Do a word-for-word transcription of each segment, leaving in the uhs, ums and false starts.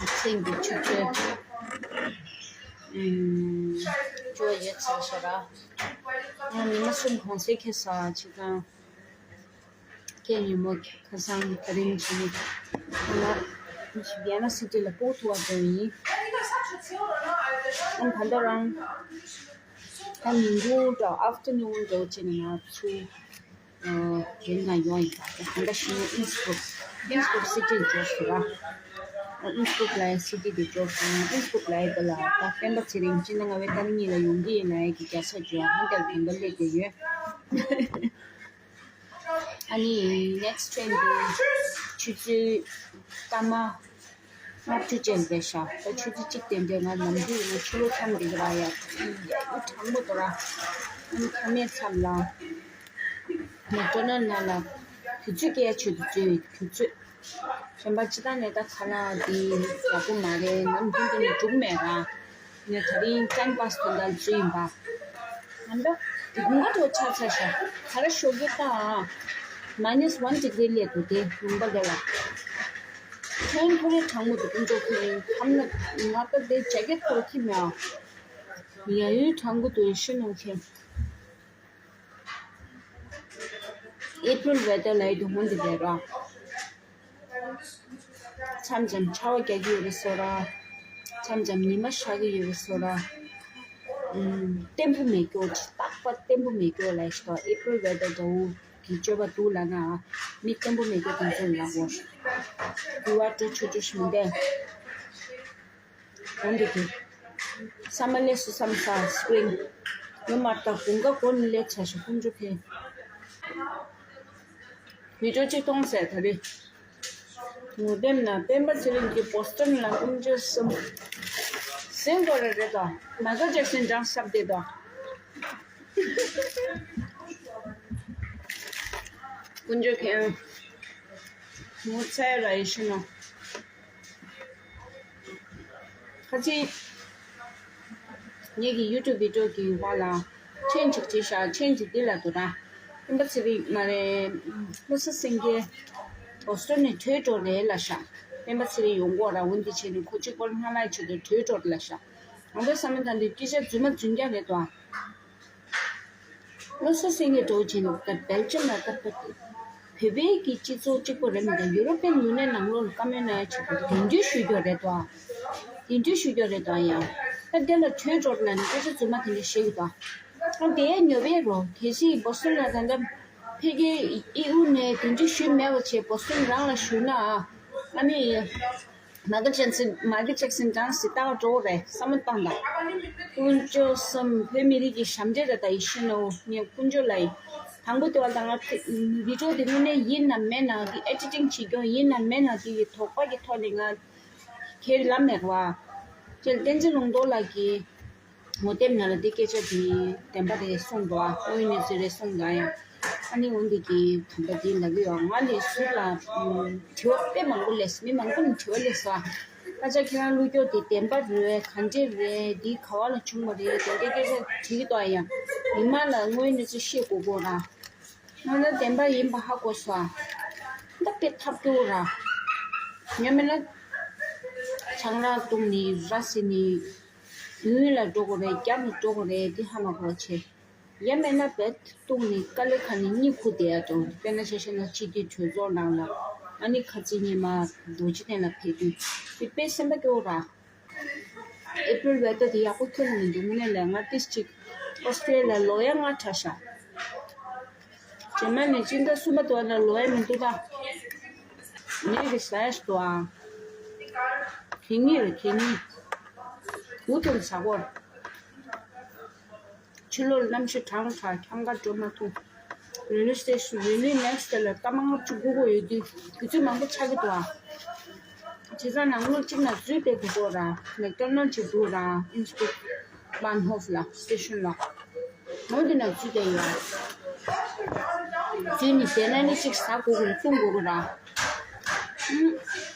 མཚན་གྱི་ཆུ་ཚོད་ཨུམ་བཅུ་ཡོད་ཚར་ཤག་ར། ང་ཉི་མ་གསུམ་གུང་སེང་ཁེ་ས་ཆི་ཀང་ཁེ་ཉི་མོ་ཁ་སང་ད་རིང་ཆི་ནི་ང་ཡ་ན་སི་ཊི་ལ་པོ་ཐུ་བ་འགྲོ་ཡིན། ཨང་ག་འདྲ་རང་ད་ཉིན་གུང་འདྲ་ཨབ་ཊར་ནུན་འགྲོ་ཆེ་ནི་ང་ཚུ། རེད་ང་ཡོང་ཡིན་པ། ད་ལྟ་ཤི་ཨིན་སི་པུག་ཨིན་སི་པུག་སི་ཊི་འཇོག་ཞུ་བ། ཨིན་སི་པུག་ལ་སི་ཊི་དེ་འཇོག་སོང་། ཨིན་སི་པུག་ལ་ཡི་ག་ལ་ད་སྤེན་པ་ཚེ་རིང་སྤྱི་ཟླ་ལྔ་པའི་ཏ་རིག་གཉིས་ལ་ཡོང་གི་ཡིན་ལ་ཡི་གི་རྒྱལ་ས་འཇོག་ཧོན་ཏེལ་དེ་འདྲ་སླེབས་བསྡད་ཡོད། ཨ་ནི་ནེག་སི་ཊི་ཊེན་དེ་ཆུ་ཚོད་སྐར་མ་ལྔ་བཅུ་ཅན་རེད་ཤག་ད་ཆུ་ཚོད་གཅིག་དེ་འདྲས་ང་ནམ་རྒྱུན་ང་ཕྱི་ལོགས་འཁྱམས་བསྡད་ཀྱི་ར་ཡ། ཡ་ཡུ་གྲང་མོ་དོ་ར། ཨ་ནི་ཁ་མེད་མཚམས་ལ་མེག་ཌོ་ནལ་ནང་ལ་དུས་ཚོད་སྐྱེལ་ཆོད་དུ་བཅོས་དུས་ཚོད། གཞན་པ་ཅི་ད་ནས་ད་ཁ་ལག་འདི་ཡག་པོ་མ་རེད། ནམ་རྒྱུན་དུ་ནས་འགྲུབ་མེད་ར། ངས་ད་རིང་ཊའིམ་པཱས་དོན་དག་བཟོས་ཡིན་པ། ང་ད་དགུན་ཁ་དྲོ་ཆགས་ཚར་ཤག་ད་ར་ཞོགས་ཀས་ད་མའི་ནས་ཝན་ཌི་གྷི་རི་སླེབས་འདུག་དེ་ལུང་པ་དེ་ལ། ཕན་ཁོ་རེ་གྲང་མོ་འདུག་དཀོན་མཆོག་ཕན་ཁམས་ན་ང་ད་དེ་ཇེ་ཀེ་ཊི་ཁོ་རེ་ཁྱེར་མེད་ཨ། ཡ་ཡུལ་གྲང་མོ་འདུག་ཡེ་ཤེས་ནང་ཁྱེར། ཨེ་པྲིལ་ཝེ་ཏར་ལ་ཡི་དུ་ཧོན་དེ་རེད་ར། མཚམས་མཚམས་ཆར་པ་རྒྱག་གི་ཡོད་པའི་བཟོ་འདྲ། མཚམས་མཚམས་ཉི་མ་ཤར་གྱི་ཡོད་པའི་བཟོ་འདྲ། ཨུམ། བརྟན་པོ་མེད་སྐྱོ་ཅིག་རྟག་པར་བརྟན་པོ་མེད་སྐྱོ་ལ་ཞིག་དང་ཨེ་པྲིལ་ཝེ་ཏར་འདྲ་བོ་གི་སྤྱོད་པ་འདུག་ལབ་ན་མི་བརྟན་པོ་མེད་སྐྱོ་དེ་ཚོ་ལ་གོ། འགྱུར་བ་འགྲོ་ཆོག་ཆོག་ཞིག་མི་འདུག་འོན་ཏེ་དེ། སམ་མར་སླེབས་སོང་བསམ་ས་སི་པྲིང་། ཡོད་མ་རེད་ད་དགུན་ཁ་འགོ་ནས་སླེབས་ཚར་ཤག་དཀོན་མཆོག་ཕན། བི་ཌིའོ་གཅིག་གཏོང་ཟེར་ད་རེས། ངོ་དེབ་ན་སྤེན་པ་ཚེ་རིང་གི་པོ་སི་ཊར་ནང་དཀོན་མཆོག་གསུམ། ཟིན་དགོས་རེད་རེད་ད། མའི་ཀལ་ཇེག་སན་འགྲངས་ཤག་བསྡད་ད། དཀོན་མཆོག་ཕན། ངོ་ཚ་ཡ་ར་ཡེ་ཤེས་ནོ། ཁ་ཅིག་ངེད་ཀྱི་ཡུ་ཊུབ་བི་ཌིའོ་གི་བར་ལ་ཆེན་ཅིག་བྱས་ཤག་ཆེན་ཅིག་འདི་ལ་འདུག་ར། སྤེན་པ་ཚེ་རིང་མ་རེད། བློ་བཟང་སེང་གེ་བོ་སི་ཊོན་ནས་བྲོས་འགྲོ་རེད་ལབ་ཤག་སྤེན་པ་ཚེ་རིང་ཡོང་གོ་ར་འོན་ཏེ་བྱས་ནས་ཁོ་གཅིག་པོ་སྔ་ལ་ཆེད་དུ་བྲོས་འགྲོ་རེད་ལབ་ཤག་ང་ཚོའི་བསམ་བློ་བཏང་དུས་སྐད་ཆ་རྫུན་མ་རྫུན་རྐྱང་རེད་དོ། བློ་བཟང་སེང་གེ་འགྲོ་བྱས་ནས་ད་སྦེལ་ཇམ་ལ་ད་བོད་པའི་གི་སྤྱི་ཚོགས་གཅིག་པོ་རེད་མི་འདུག་ཡུ་རོ་པན་ཡུ་ནི་ཡན་ནང་ལོགས་ལ་བཀའ་མོལ་གནང་ཡ་ཆེད་དུ་དེ་འདྲའི་ཞུ་རྒྱུ་རེད་དོ། དེ་འདྲའི་ཞུ་རྒྱུ་རེད་དོ་ཡང་། ད་དེ་ལ་བྲོས་འགྲོ་ལ་ནི་སྐད་ཆ་རྫུན་མ་དེ་འདྲ་བཤད་གི་དོ། ཨ་དེ་ཉོ་བའི་རོ་གལ་སྲིད་བོ་སི་ཊོན་ལ་ད་ལྟ་ཕ་གི་ཨི་ཨུ་ནས་དེ་འདྲའི་ཞུས་མེད་པ་བྱས་བོ་སི་ཊོན་རང་ལ་ཞུས་ན་ཨ་ནི། མ་གི་ཅེག་སན་མ་གི་ཅེག་སན་གྲངས་སུ་ལྟ་བ་འགྲོ་རེད་བསམ་བློ་བཏང་དང་། དཀོན་མཆོག་གསུམ་བོད་མི་རིགས་ཀྱི་ཞབས་འདྲེན་རེད་ད་ཡེ་ཤེས་ནོ་ངས་དཀོན་མཆོག་ལ་ཡིན། དང་པོ་དེ་བ་དང་ང་བི་ཌི་ཡོ་དེ་དངོས་གནས་ཡིན་ནམ་མེད་ན་དེ་ཨེ་ཌི་ཊིང་བྱེད་རྒྱུ་ཡིན་ནམ་མེད་ན་དེ་ཡི་དོགས་པ་གི་ཐོག་ནས་ང་ཁྱེར་ལབ་མེད་བ། ཁྱེད་བསྟན་འཛིན་ལུང་རྟོགས་ལགས་ཀྱིས། ངོ་དེབ་ནང་ལ་འདི་སྐད་ཆ་འདི་བདེན་པ་རེད་གསུངས་འདུག་ཨ་དངོས་གནས་ཚུལ་རེད་གསུངས་འདུག་ཨ་ཡང་ཨ་ནི་འོན་ཏེ་གི་དམ་པ་འདི་ལབ་ཀྱི་ཡོད། ང་ལས་ཟུར་ལ་དྲི་བ་དཔེ་མང་པོ་སླེབས་མི་མང་པོ་ནས་དྲི་བ་སླེབས་སོང་། ཨ་ཅག་ཁྱེད་རང་ཀླུ་སྐྱོག་དེ་བདེན་པ་རེད་ག་འདྲས་རེད་འདི་ག་བ་ལ་བྱུང་བ་རེད་དེ་འདྲའི་སྐད་ཆ་དྲིས་ཀྱི་འདུག་ཨ་ཡང་མི་མང་ལ་དངོས་གནས་ཚུལ་བཤད་དགོས་དགོས་ར། ང་ལ་བདེན་པ་ཡིན་པ་ཧ་གོ་སོང་ཨ། ད་དཔེ་ཐབས་སྐྱོ་ར། ངས་མིན་ན་ཆང་རག་བཏུང་ནི་ར་ཟིན་ནི། ཡུན་ལ་འགྲོ་དགོས་རེད་རྒྱབ་ནས་འགྲོ་དགོས་རེད་འདི་ཧ་མ་གོ་བ་བྱས། ཡང་མིན་ན་བེད་བཏུང་ནི་དཀའ་ལས་ཁག་ནི་གཉིད་ཁུག་བསྡད་ཡ་འགྲོ་དཔེར་ན་ཆ་བཞག་ན་སྤྱི་འཐུས་གྲོས་ཚོགས་ནང་ལ་ཨ་ནི་ཁ་རྩང་ཉི་མ་རྡོ་རྗེ་གདན་ལ་ཕེབས་དུས་དེ་དཔེ་སེམས་པ་སྐྱོ་ར། ཨེ་པྲིལ་ཝེ་ཏར་དེ་ཡག་པོ་ཁྱོན་ནས་མི་འདུག་དངོས་གནས་ལས་ང་ཏིས་ཅིག་ཨོ་སི་ཀྲི་ལི་ཡ་ལོ་ཡ་ལྔ་ཁྲ་ཤག་རྗེས་མ་ནས་སྤྱི་ཟླ་གསུམ་པ་དེ་བ་ལ་ལོ་ཡ་མི་འདུག་ད། ངས་ཀྱི་ཟ་ཡ་ཞིག་འདུག་ཨ། གད་སྙིགས་རེད་གད་སྙིགས། འུ་དུམ་ཟ་གོ། ཕྱི་ལོགས་ལ་གནམ་གཤིས་གྲང་དྲགས་འཁྱམ་ག་འགྲོ་མ་ཐུབ། རེ་ལི་སི་ཊེ་ཤན་རེ་ལི་ནེག་སི་ཊེ་ལ་སྐར་མ་ལྔ་བཅུ་སྒུག་དགོས་ཡོད་དུས་དུས་ཚོད་མང་པོ་ཆགས་ཀྱི་འདུག་ཨ། བྱས་ཙང་ནང་ལོགས་གཅིག་ན་འཛུལ་བསྡད་དགོས་ཀྱི་ར། མེག་ཌོ་ནལ་ཌི་ཅིག་འདུག་ར་ཨིན་སི་པུག་བྷན་ཧོབ་ལ་སི་ཊེ་ཤན་ལ། འོ་འདི་ན་འཛུལ་བསྡད་ཡོད་ཨ། འཛུལ་ནས་བསྡད་ན་ནི་གཅིག་ཟ་དགོས་ཀྱི་ར་བཏུང་དགོས་ཀྱི་ར།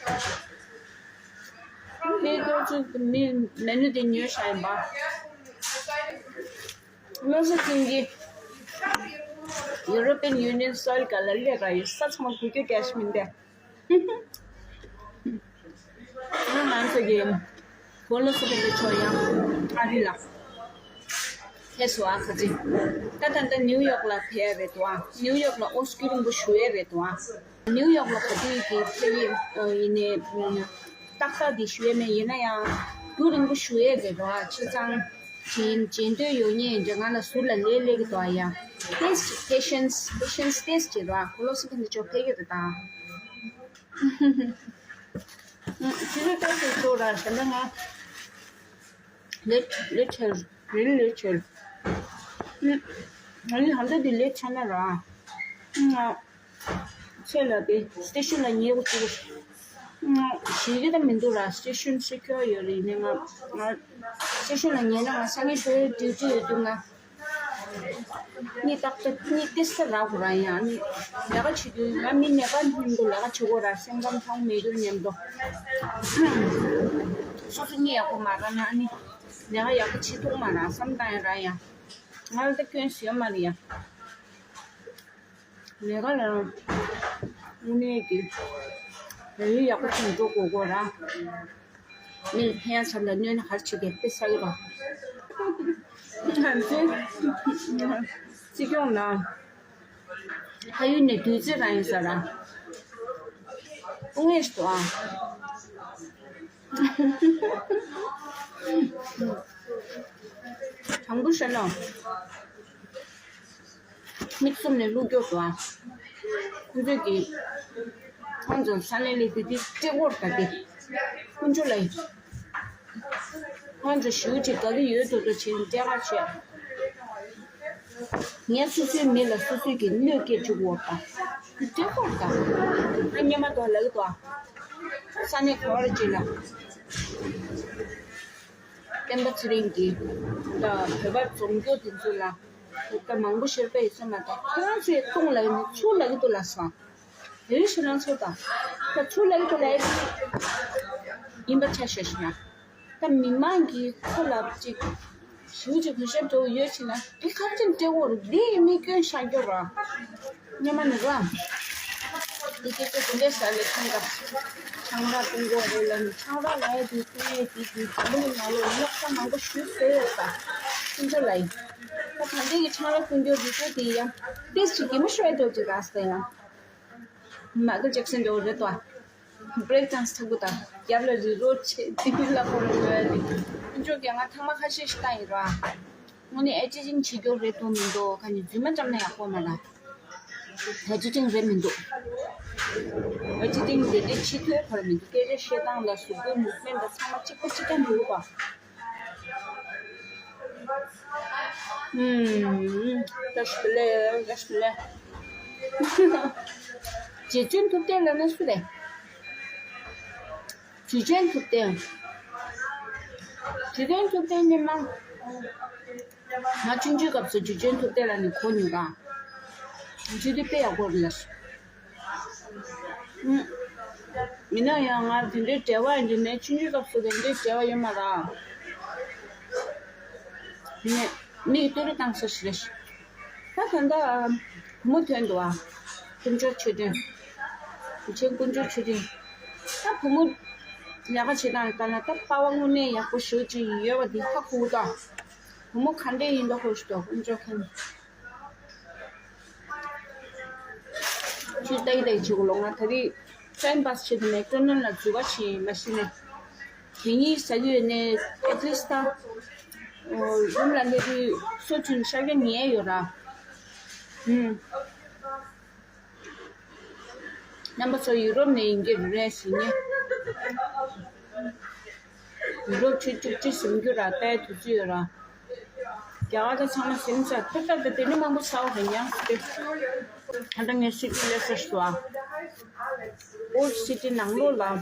ཨུམ། དེ་ཏོག་ཙམ་མི་མེ་ནུ་དེ་ཉོས་བཞག་ཡིན་པ། བློ་བཟང་སེང་གེ་ཡུ་རོ་པན་ཡུ་ནི་ཡན་སོལ་ག་ལ་སླེབས་ར་ཡོད་ས་ཚང་མ་གུ་གྱོད་རྒྱག་ཤི་མིན་ཏེ། ང་ང་ ཁོ་གི་གོ་ལོ་སི་ཕན་ད་ཆོ་ཡང་ཨ་རི་ལ་ཕེབས་སོང་ཨ་ཁ་ཅིག་ད་ད་ལྟ་ནིའུ་ཡོག་ལ་ཕེབས་ཡ་རེད་འདུག་ཨ། ནིའུ་ཡོག་ལ་ཨོ་སྐུ་རིང་པོ་བཞུགས་ཡ་རེད་འདུག་ཨ། ནིའུ་ཡོག་ལ་ག་དུས་ཀྱི་ཕེབས་ཡིན་ཡིན་ནའི་ཏག་ཏག་འདི་ཞུ་ཡ་མེད། ཡིན་ན་ཡང་རྒྱུན་རིང་པོ་བཞུགས་ཡས་རེད་ར། བྱས་ཙང་མཇལ་མཇལ་འདོད་ཡོད་མཁན་འདྲ་ང་ལ་ཟུར་ལ་ལས་སླེབས་ཀྱི་འདུག་ཨ། ཡ་ཏེས་ཊི་པེ་ཤན་སི་པེ་ཤན་སི་ཏེས་ཊི་བྱེད་ར། གོ་ལོ་སི་ཕན་ད་ཆོ་ཕེབས་ཀྱི་རེད་ད། ཕྱི་རོལ་ཏོག་ཙམ་ཤོག་ར་ཞེ་ན་ང་ལེ་ལེ་ཆེར་རེ་ལེ་ཆེར། ང་ནི་ཧམ་ད་འདི་ལེ་ཆ་ན་ར། ང་ཚེ་ལ་དེ་སི་ཊེ་ཤན་ལ་ཉལ་གི་འདུག་ང་ཞེ་གི་ད་མི་འདུག་ར། སི་ཊེ་ཤན་སི་ཁྱོར་ཡོད་རེད། ཡིན་ནའི་ང་ང་སི་ཊེ་ཤན་ལ་ཉལ་ན་ང་སང་ཉིན་ཁོའི་ཌིའུ་ཊི་ཡོད་དུས་ང་། གཉིད་ཏག་ཏག་གཉིད་ཏིག་ཙམ་རག་དགོས་ར། ཡང་ནི་ལས་ཀ་བྱེད་དུས་ང་མི་ནད་པ་མཉམ་དུ་ལས་ཀ་བྱེད་དགོས་ར། སེམས་ཁམས་ཐང་མེད་རྒྱུ་མཉམ་དུ་སོ་སོ་གཉིད་ཡག་པོ་མ་རག་ན་ནི་ལས་ཀ་ཡག་པོ་བྱེད་ཐུབ་མ་ར་བསམ་བཏང་ཡ་ར། ཡང་ང་ལ་ད་སྐྱོན་ཞིག་ཡོད་མ་རེད་ཡ། ལས་ཀ་ལ་དངོས་གནས་ཀྱི་ལས་ཡུན་ཡག་པོ་བྱེད་འགྲོ་དགོས་དགོས་ར། མི་ལ་ཕན་ཡ་ཚང་ལ་གནོད་ན་ག་རེ་བྱེད་ཀྱི་དཔེ་ས་གི་ར། ང་ཚོའི་སྲིད་སྐྱོང་ལ་ཕ་ཡུལ་ནས་དུས་ཚོད་རང་ཡིན་ས་ར། དངོས་སུ་ཨ། དྲང་པོ་བཤད་ན། མིག་བཙུམ་ནས་བླུགས་རྒྱུ་རེད་བ། ཁོང་ཚོས་ཀྱིས་ཁོང་ཚོ་ས་གནས་ལས་དེ་དེ་སྤྲད་སྐོར་ད་དེ་ཀུན་སྤྱོད་ལ་ཡིན། ཁོང་ཚོ་ཞུ་ཅིག་ག་དུས་ཡོད་དོ་དོ་བྱས་ནས་སྤྲད་ག་བྱས། ངས་སོ་སོའི་མི་ལ་སོ་སོས་ཀྱིས་གནོད་སྐྱེལ་བཅུག་འོར་ད་དེ་སྤྲད་སྐོར་ད། ཨ་སྙེ་མ་དོ་ལ་གི་དོ། ས་གནས་ག་བར་ཅིག་ལ། བསྟན་པ་ཚེ་རིང་གིས་ད་བོད་པ་རྫོང་སྐྱོ་དེ་ཚོ་ལ་ད་མང་པོ་ཤོར་པ་ཡིན་ས་མ་ད་ཁྱོད་ཚོས་གཏོང་ལ་ཡིན་ཚུར་ལ་གི་འདུག་ལ་སོང་། དེ་རིང་ཞུ་རང་ཚོ་དང་ད་ཚུར་ལ་གི་འདུག་ལ་ཡིན་པ་ཆ་ཤས་ཤིག་ན་ད་མི་མང་གིས་ཁོ་ལ་ཅིག་ཞུ་ཅིག་གུས་ཞབས་འགྲོ་ཡོད་ཕྱིན་ན་དེ་ཁ་ཅིག་སྤྲད་འོར་འདི་ཡིན་མི་སྐྱོན་ཤ་སྐྱོ་ར། སྙེ་མ་ནི་ར། དེ་སྐད་ཆ་དེ་འདྲའི་ཟ་ལེ་ཁྱོད་ཀ་ཆང་རག་གཏོང་གོ་རེད་ལ་ནི་ཆང་རག་ལ་ཡ་དེ་སྐྱེ་དེ་དེ་དེ་མི་ནང་ལོ་ལོག་ས་མང་པོ་ཞུ་ཟེར་ཡོད་ས་ཁྱོད་ཚོ་ལ་ཡིན། ད་ད་འདི་གི་ཆང་རག་གཏོང་རྒྱུ་རི་ཁྲོད་དེ་ཡང་ཏེས་ཅིག་གི་མི་ཤོད་འགྲོ་ཅིག་ར་ཟེར་ཡང་མ་ཀལ་ཇེག་སན་འགྲོ་རེད་དོ། བྷི་རེག་ཌན་སི་ཐུག་གི་དང་རྒྱབ་ལ་རི་རོ་ཆེ་དེ་ལ་ཁོ་རེ་རེ་རེ་ཁྱོད་ཚོ་གི་ང་ཐང་མ་ཁ་ཤས་ཤིག་བཏང་ཡིན་ར། དངོས་གནས་ཨེ་ཅི་ཅིང་བྱེད་རྒྱུ་རེད་འདུག་མི་འདུག་ག་ནི་རྫུན་མ་བཅམ་ན་ཡག་པོ་མ་རེད། ཨེ་ཅི་ཅིང་རེད་མི་འདུག་ཨེ་ཅི་ཅིང་དེ་འདྲའི་ཕྱི་ཐོའི་བར་མི་འདུག་སྐད་ཆ་བཤད་སྟངས་ལ་གཟུགས་པོའི་མུབ་མེན་ཊི་ཚང་མ་གཅིག་པ་གཅིག་རྐྱང་འདུག་ག་ཨུམ། རེ་སྤེ་ལེ་རེ་སྤེ་ལེ། རྗེ་བཙུན་ཐུབ་བསྟན་ལབ་ན་སུ་རེད། ཇུས་ཅན་ཐུབ་བསྟན། ཇུས་ཅན་ཐུབ་བསྟན་ནི་མ། ང་ཆུང་ཆུང་སྐབས་སུ་ཇུས་ཅན་ཐུབ་བསྟན་ལ་ནི་གོ་མྱོང་ར། ཇུས་དེ་དཔེ་ཡག་པོ་རེད་ལ། ཨུམ། མིན་ན་ཡང་ང་དེ་འདྲའི་འབྲེལ་བ་ཡིན་དུས་ནས་ཆུང་ཆུང་སྐབས་སུ་དེ་འདྲའི་འབྲེལ་བ་ཡོད་མ་ར། ནས་མིག་ཏུ་རི་བཏང་ས་ཞིག་རེད། ད་ད་ལྟ་བུ་མོ་ཐོན་འདུག་ཨ། དཀོན་མཆོག་ཆོས་སྒྲོན། དུས་ཆེན་དཀོན་མཆོག་ཆོས་སྒྲོན། ད་བུ་མོ་ལས་ཀ་བྱེད་སྟངས་ལྟར་ན་ད་པ་ཝ་དངོས་གནས་ཡག་པོ་ཞེ་པོ་ཅིག་ཡོད་པ་འདི་ཧ་གོ་གི་འདུག་བུ་མོ་ག་འདྲས་ཡིན་མདོག་ཁ་པོ་ཞིག་འདུག་དཀོན་མཆོག་མཁྱེན། ཁྱོད་ལྟ་ཡི་ལྟ་ཡི་བྱེད་དགོས་ལོ། ང་ད་རེས་ཊའིམ་པཱས་བྱེད་དུ་མེག་ཌོ་ནལ་ལ་འཛུལ་བ་ཕྱིན་མ་གཞི་ནས། གད་སྙིགས་ཟ་གི་ཡོད་ནས་ཨེ་ཊི་ལིསཊ་ད་རུམ་ལ་སླེབས་དུས་སོ་ཆུང་ཤ་གི་ཉལ་ཡོད་ར། ཨུམ། རྣམ་པ་ཚོ་ཡུ་རོབ་ནས་ཡིན་གྱི་རེད་ཟེར་ནས། ཡུ་རོབ་ཆུ་བཅུ་གཅིག་ཟིན་རྒྱུ་ར་ལྟའི་དུས་ཚོད་ཡོད་ར། རྒྱ་གར་ད་ཚང་མ་ཟིན་ཚར་ཐུབ་ཐབས་ད་དེ་ནི་མང་པོ་ཚ་བ་རེད་ཉང་སི་ཏེ། ད་ལྟ་ངས་སི་ཊི་སླེབས་ས་ཞུ་བ། ཨོལ་སི་ཊི་ནང་ལོགས་ལ།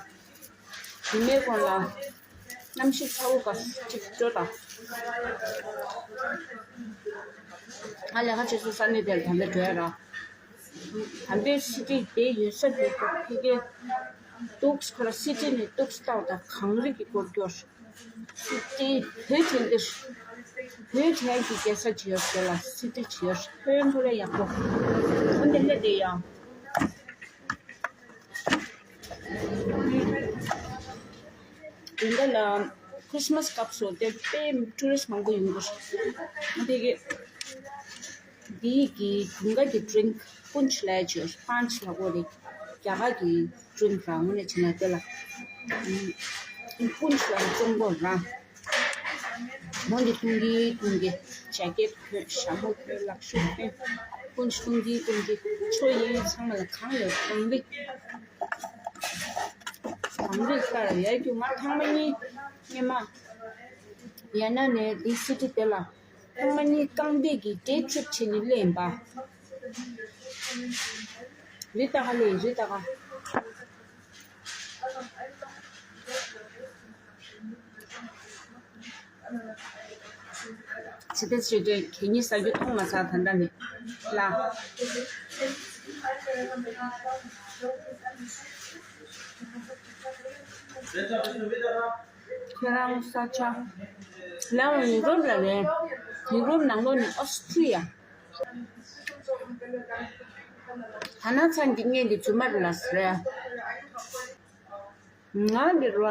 ཉི་མའི་གོང་ལ་གནམ་གཤིས་ཚ་བོ་ག་ཅིག་སྤྲོ་དང་། ང་ལས་ཀ་བྱེད་ས་ས་གནས་དེར་ད་ལྟ་འགྲོ་ཡ་ར། ད་ལྟའི་སི་ཊི་དེ་ཡོད་ས་དེ་ཕ་གིའི་ཏུགས་ཁོ་ར་སི་ཊི་ནས་ཏུགས་ལྟ་བ་དང་གངས་རི་གི་སྐོར་སྐྱོར། སི་ཊི་བོད་དྲན་འདིར་བོད་དྲན་གྱི་རྒྱལ་ས་ཇི་ཡོད་དེ་ལ་སི་ཊི་ཇི་ཡོད་ཐོན་ཐོ་རེ་ཡག་པོ། ཁོ་འདི་ལས་དེ་ཡང་། འདི་ལ་ཁྲིས་མས་སྐབས་སུ་དེ་དཔེ་ཊུ་རིསྚ་མང་པོ་ཡོང་གི་རེད། དེ་གི་འདི་གི་དུང་དཀར་གྱི་ཌི་རིང་པུན་ཆི་ལབ་ཅིག་པན་ཆི་ལབ་དགོས་རེད། རྒྱ་གར་གྱི་ཌི་རིང་རང་ངོས་ནས་བྱས་ན་དེ་ལ་པུན་ཆི་ལབ་རྩོམ་དགོས་ར། མོ་འདི་འཐུང་གི་འཐུང་གི་ཇེ་ཀེཊ་གྱོན། ཞྭ་མོ་གྱོན། ལག་ཤུབས་གྱོན། པུན་ཆི་འཐུང་གི་འཐུང་གི་ཆོ་ཡིན། ཚང་མ་ལ་གང་ཡོད་གང་རིགས། གང་རིགས་ལྟར་ཡ་རྒྱུ་ང་ཐེངས་མ་གཉིས་སྔོན་མ་ཡ་ན་ནས་འདི་སི་ཊི་དེ་ལ་ཐེངས་མ་གཉིས་རྐང་སྟེགས་ཀྱི་ཌེ་ཊི་ཊྲིབ་བྱས་ནས་སླེབས་ཡིན་པ། རི་ལྟ་ག་ལས་རི་ལྟ་ག་ཕྱི་དེ་ཕྱི་དེ་གད་སྙིགས་ཟ་རྒྱུ་མཐོང་མ་ཚར། ད་ལྟ་ནས་ལ། ཁྱེད་རང་ས་ཆ་ལའང་ཡུ་རོབ་ལ་རེད། ཡུ་རོབ་ནང་ལོགས་ནས་ཨོ་སི་ཊི་ཡ། ད་ནང་ཚང་གི་བརྙན་འདི་རྫུན་མ་རེད་ལ་ཟེར། ང་འདིར་བ།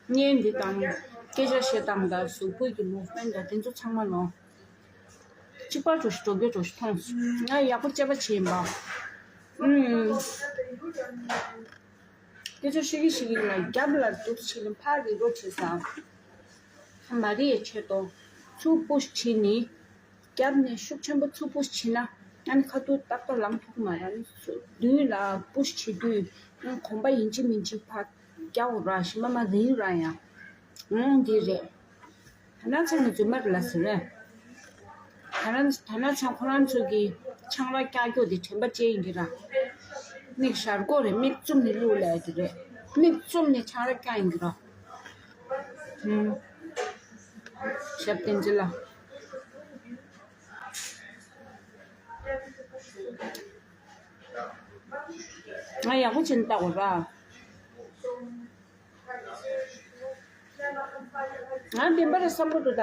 བརྙན་འདི་དང་སྐད་ཆ་བཤད་སྟངས་དང་གཟུགས་པོ་གི་མུབ་མེན་ཊི་དང་དེ་ཚོ་ཚང་མ་ལོ། གཅིག་པ་འགྲོ་ཞིག་འགྲོ་རྒྱུ་འགྲོ་ཞིག་མཐོང་སོང་། ང་ཡག་པོ་དཔྱད་པ་བྱས་ཡིན་པ། ཨུམ། སྐད་ཆ་བཤད་ཀྱི་བཤད་ཀྱི་ལ་རྒྱབ་ལ་འདུག་བྱས་ནས་ཕར་རི་རོ་བྱས་ས། མ་རི་ཡའི་ཆེད་དུ་ཚུར་པུ་ཤི་བྱས་ནས། རྒྱབ་ནས་ཤུགས་ཆེན་པོ་ཚུར་པུ་ཤི་བྱས་ན། ཨ་ནི་ཁ་ཐུག་ཏག་ཏག་ལངས་ཐུབ་མ་རེད། ཨ་ནི་མདུན་ལ་པུ་ཤི་བྱེད་དུས་ཨ་ནི་གོམ་པ་ཡིན་གཅིག་མིན་གཅིག་ཕར་རྒྱག་དགོས་ར། གཞན་པ་མར་རིལ་ར་ཡ། ཨང་འདི་རེད། ད་ནང་ཚང་གི་རྫུན་མ་རེད་ལ་ཟེར་བས། ད་ནང་ད་ནང་ཚང་ཁོ་རང་ཚོ་གི་ཆང་རག་བཀྱག་རྒྱུ་དེ་དྲན་པ་བརྗེད་ཡིན་གྱི་ར། མིག་ཞར་སྒོ་རེད། མིག་བཙུམ་ནས་བླུགས་ལས་དེ་རེད། མིག་བཙུམ་ནས་ཆང་རག་བཀྱག་ཡིན་གྱི་ར། ཧུམ། ཞབས་བསྟན་འཛིན་ལ། ང་ཡག་པོ་བྱས་ནས་བལྟ་དགོས་ར། ང་བདེན་པ་རེད་བསམ་གྱི་འདུག་ད།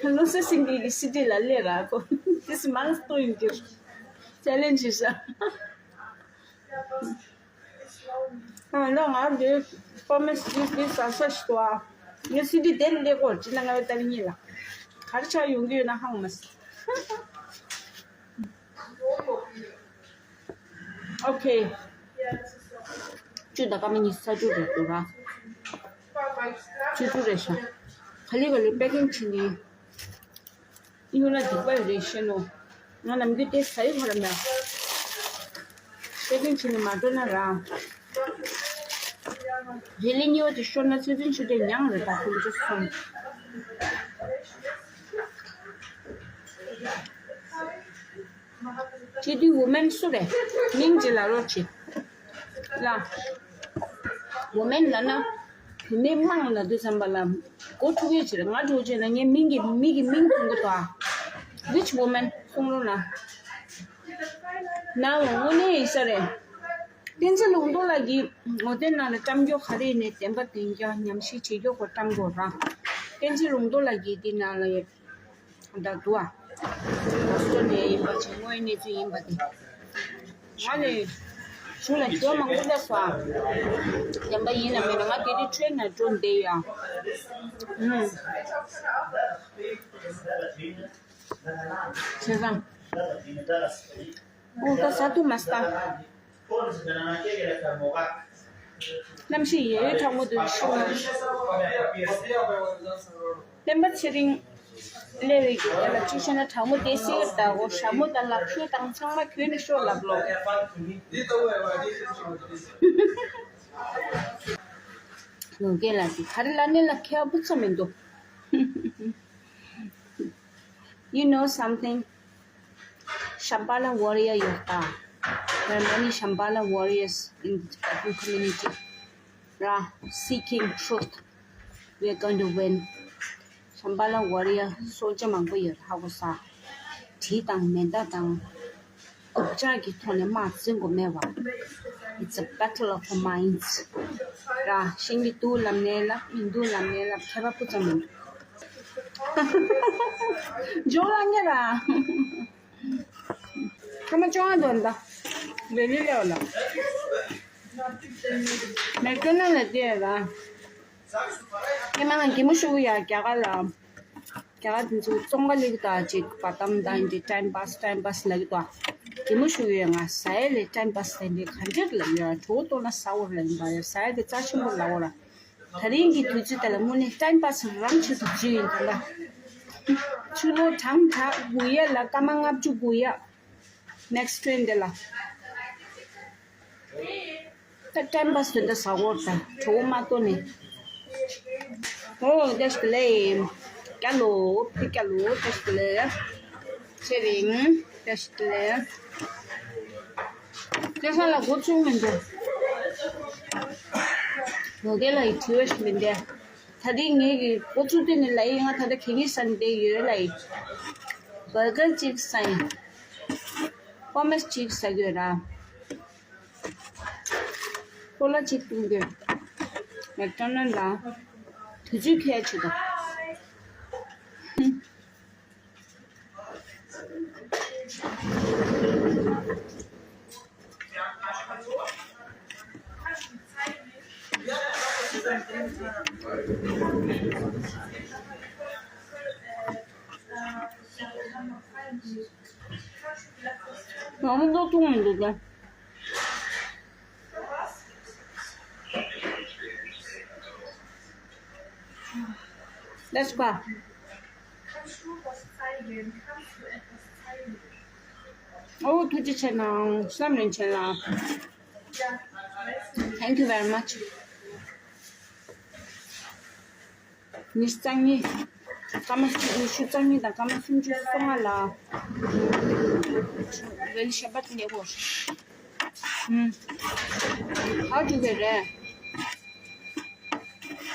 བློ་གསལ་སེང་གེ་གི་སི་ཌི་ལ་སླེབས་ར་ཁོ། དེ་སི་མང་སྟོ་ཡིན་གྱི། ཅེ་ལེན་ཇི་ཤ། ཨ་ལ་ང་འདི་པར་མེ་སི་ཌི་འདི་ཟ་ས་ཞིག་ཏུ་ཨ། ངས་སི་ཌི་དེ་ལས་གོ་ཅི་ན་ང་བའི་ཏ་ལི་ཉིད་ལ། ག་རེ་ཆགས་ཡོང་གི་ཡོད་ན་ཧང་མ་སི། ཨོ་ཁེ། བཅུ་དང་སྐར་མ་གཉིས་ས་བཅུ་རེད་འདུག་ར། བཅུ་དྲུག་རེད་ཤག་ག་ལེ་ག་ལེ་པེ་ཀིང་བྱེད་ནི། ཡོང་ན་སྡིག་པ་རེད་ཤེས་ནོ། ང་ནམ་རྒྱུན་དེ་ཟ་ཡི་ཁོ་ར་མེད། པེ་ཀིང་བྱེད་ནི་མ་འགྲོ་ན་ར། རི་ལི་གཉིས་པ་དེ་ཤོར་ན་ཚེ་བཙུན་ཆོས་སྒྲོན་མྱངས་རེད་ད་ཁོང་ཚོ་གསུམ། ཁྱེད་དུས་ཝུ་མེན་སུ་རེད། མིང་ཅིག་ལབ་རོགས་བྱེད། ལ། ཝུ་མེན་ལབ་ན། བུད་མེད་དམངས་ལབ་དུས་ཙམ་པ་ལ། མགོ་འཁྲུག་ཡས་ཅིག་རེད། ང་འགྲོ་བྱས་ན་ངའི་མིང་གི་མི་གི་མིང་གོ་གི་འདུག་ཨ། Which woman? གསུང་རོགས་གནང་། ན་འོ་དངོས་གནས་ཡིན་ས་རེད། བསྟན་འཛིན་ལུང་རྟོགས་ལགས་ཀྱིས་ངོ་དེབ་ནང་ལ་བཀྲམ་རྒྱུ་ག་རེ་ཡིན་ནའི་བདེན་པ་བདེན་རྐྱང་ཉམས་ཞིབ་བྱེད་རྒྱུ་གོ་བཀྲམ་དགོས་ར། བསྟན་འཛིན་ལུང་རྟོགས་ལགས་ཀྱིས་འདི་ནང་ལ་ཡོད། ད་དུ་ཨ། ད་སྟོད་ནས་ཡིན་པ་བྱས་དངོས་གནས་ཚུལ་ཡིན་པ་དེ། ང་ནི་གཞུང་ལ་འགྱུར་བ་མང་པོ་སླེབས་སོང་ཨ། བདེན་པ་ཡིན་ན་མིན་ན་ང་དེ་དུས་ཁྲོད་ནས་འགྲོ་བསྡད་ཡོད་ཨ། ཨུམ། བྱས་ཙང་། ཨོ་ད་ཟ་ཐུབ་མ་སོང་། གནམ་གཤིས་ཡོད་ཡོད་གྲང་མོ་འདུག་ཤི་མ། བསྟན་པ་ཚེ་རིང་སླེབས་པའི་རྒྱུ་དེ་ལ་ཅི་བྱས་ན་གྲང་མོ་དེ་སེར་དང་འོ་ཞྭ་མོ་དང་ལག་ཤུབས་དང་ཚང་མ་གྱོན་ནས་ཤོག་ལབ་ལོ། ལོ་རྒན་ལགས་ཀྱིས་ག་རེ་ལབ་ནས་ལབ་ཁྱད་པར་ཚོ་མི་འདུག You know something? Shambhala warrior ཡོད་ད། There are many Shambhala warriors in the Tibetan community. Ra, seeking truth. We are going to win. Shambhala warrior སྲོག་ཆགས་མང་པོ་ཡོད་ཧ་གོ་ས། གྲི་དང་མེ་མདའ་དང་། རྐུབ་བཀྱག་གི་ཐོག་ནས་དམག་འཛིང་དགོས་མེད་པ། It's a battle of the minds. ར། ཤིང་གི་འདུག་ལབ་ནའི་ལབ་མི་འདུག་ལབ་ནའི་ལབ་ཁྱད་པར་སྤུ་ཙམ་མི་འདུག་འཇོག་ལ་ཉེ་ར། ཁ་མ་ཅོང་ཨ་དོན་ད། ལེ་ལེ་ལེ་ལ། མེ་ཀ་ན་ལ་དེ་ར། ཁྱེད་མ་ལ་གི་མོ་ཤུ་ཡ་རྒྱ་གར་ལ། རྒྱ་གར་དེ་ཚོ་ཙོང་ཁ་ལེགས་དང་ཅིག་བར་དམ་དང་ཅིག་time pass time pass ལ་གི་དོ། གི་མོ་ཤུ་ཡོད་ང་ཟ་ཡ་ལས་time pass དེ་འདྲའི་ག་འདྲ་ལ་ཡོད་གྲོགས་ཏོ་ན་ཟ་བོར་ལ་ཡིན་པ་ཡ་ཟ་ཡ་དེ་རྩ་ཆེན་པོ་ལ་བོར་ལ། ད་རིང་གི་དུས་ཚོད་དེ་ལ་དངོས་གནས་time pass རང་ཆེད་དུ་བརྩིས་ཡིན་དང་ལ། ཆུ་ལོ་གྲངས་དྲག་དགུ་ཡ་ལ་སྐར་མ་ལྔ་བཅུ་དགུ་ཡ། next train དེ་ལ། ད་time pass དེ་འདྲ་ཟ་གོ་ད་གྲོགས་པོ་མ་གཏོགས་ནས། ཨོ་བཀྲ་ཤིས་བདེ་ལེགས། སྐྱ་ལོ་ཕི་སྐྱ་ལོ་བཀྲ་ཤིས་བདེ་ལེགས། ཚེ་རིང་བཀྲ་ཤིས་བདེ་ལེགས། སྐལ་བཟང་ལགས་འགོ་ཚུགས་མི་འདུག་ལོ་རྒན་ལགས་ཡི་དྲི་བ་ཞིག་མི་འདུག་ད་ཐེངས་ངེད་ཀྱི་འགོ་ཚུགས་དུས་ནས་ལ་ཡི་ང་ད་ལྟ་གད་སྙིགས་ཟ་ནས་བསྡད་ཡོད་ལ་ཡི། བར་གར་གཅིག་ཟ་ཡིན། ཧོ་མོས་གཅིག་ཟ་གི་ཡོད་ར། ཀོ་ལ་གཅིག་བཏུང་གི་ཡོད། མེག་ཌོ་ནལ་ལ་དུས་ཚོད་ཁྱད་ཆོད་དོ། ང་མི་འདུག་བཏུང་མི་འདུག་ག Let's go. ཨོ་ཐུགས་རྗེ་ཆེ་གནང་། བསམ་རིན་ཆེན་ལགས། Thank you very much. ཉི་ཤུ་རྩ་གཉིས། སྐར་མ་ཉི་ཤུ་རྩ་གཉིས་དང་སྐར་མ་སུམ་ཅུ་སོ་ལྔ་ལ། རེ་ལི་ཤ་བད་ལེ་གོ། ཧ་ཅུ་གེ་རེད།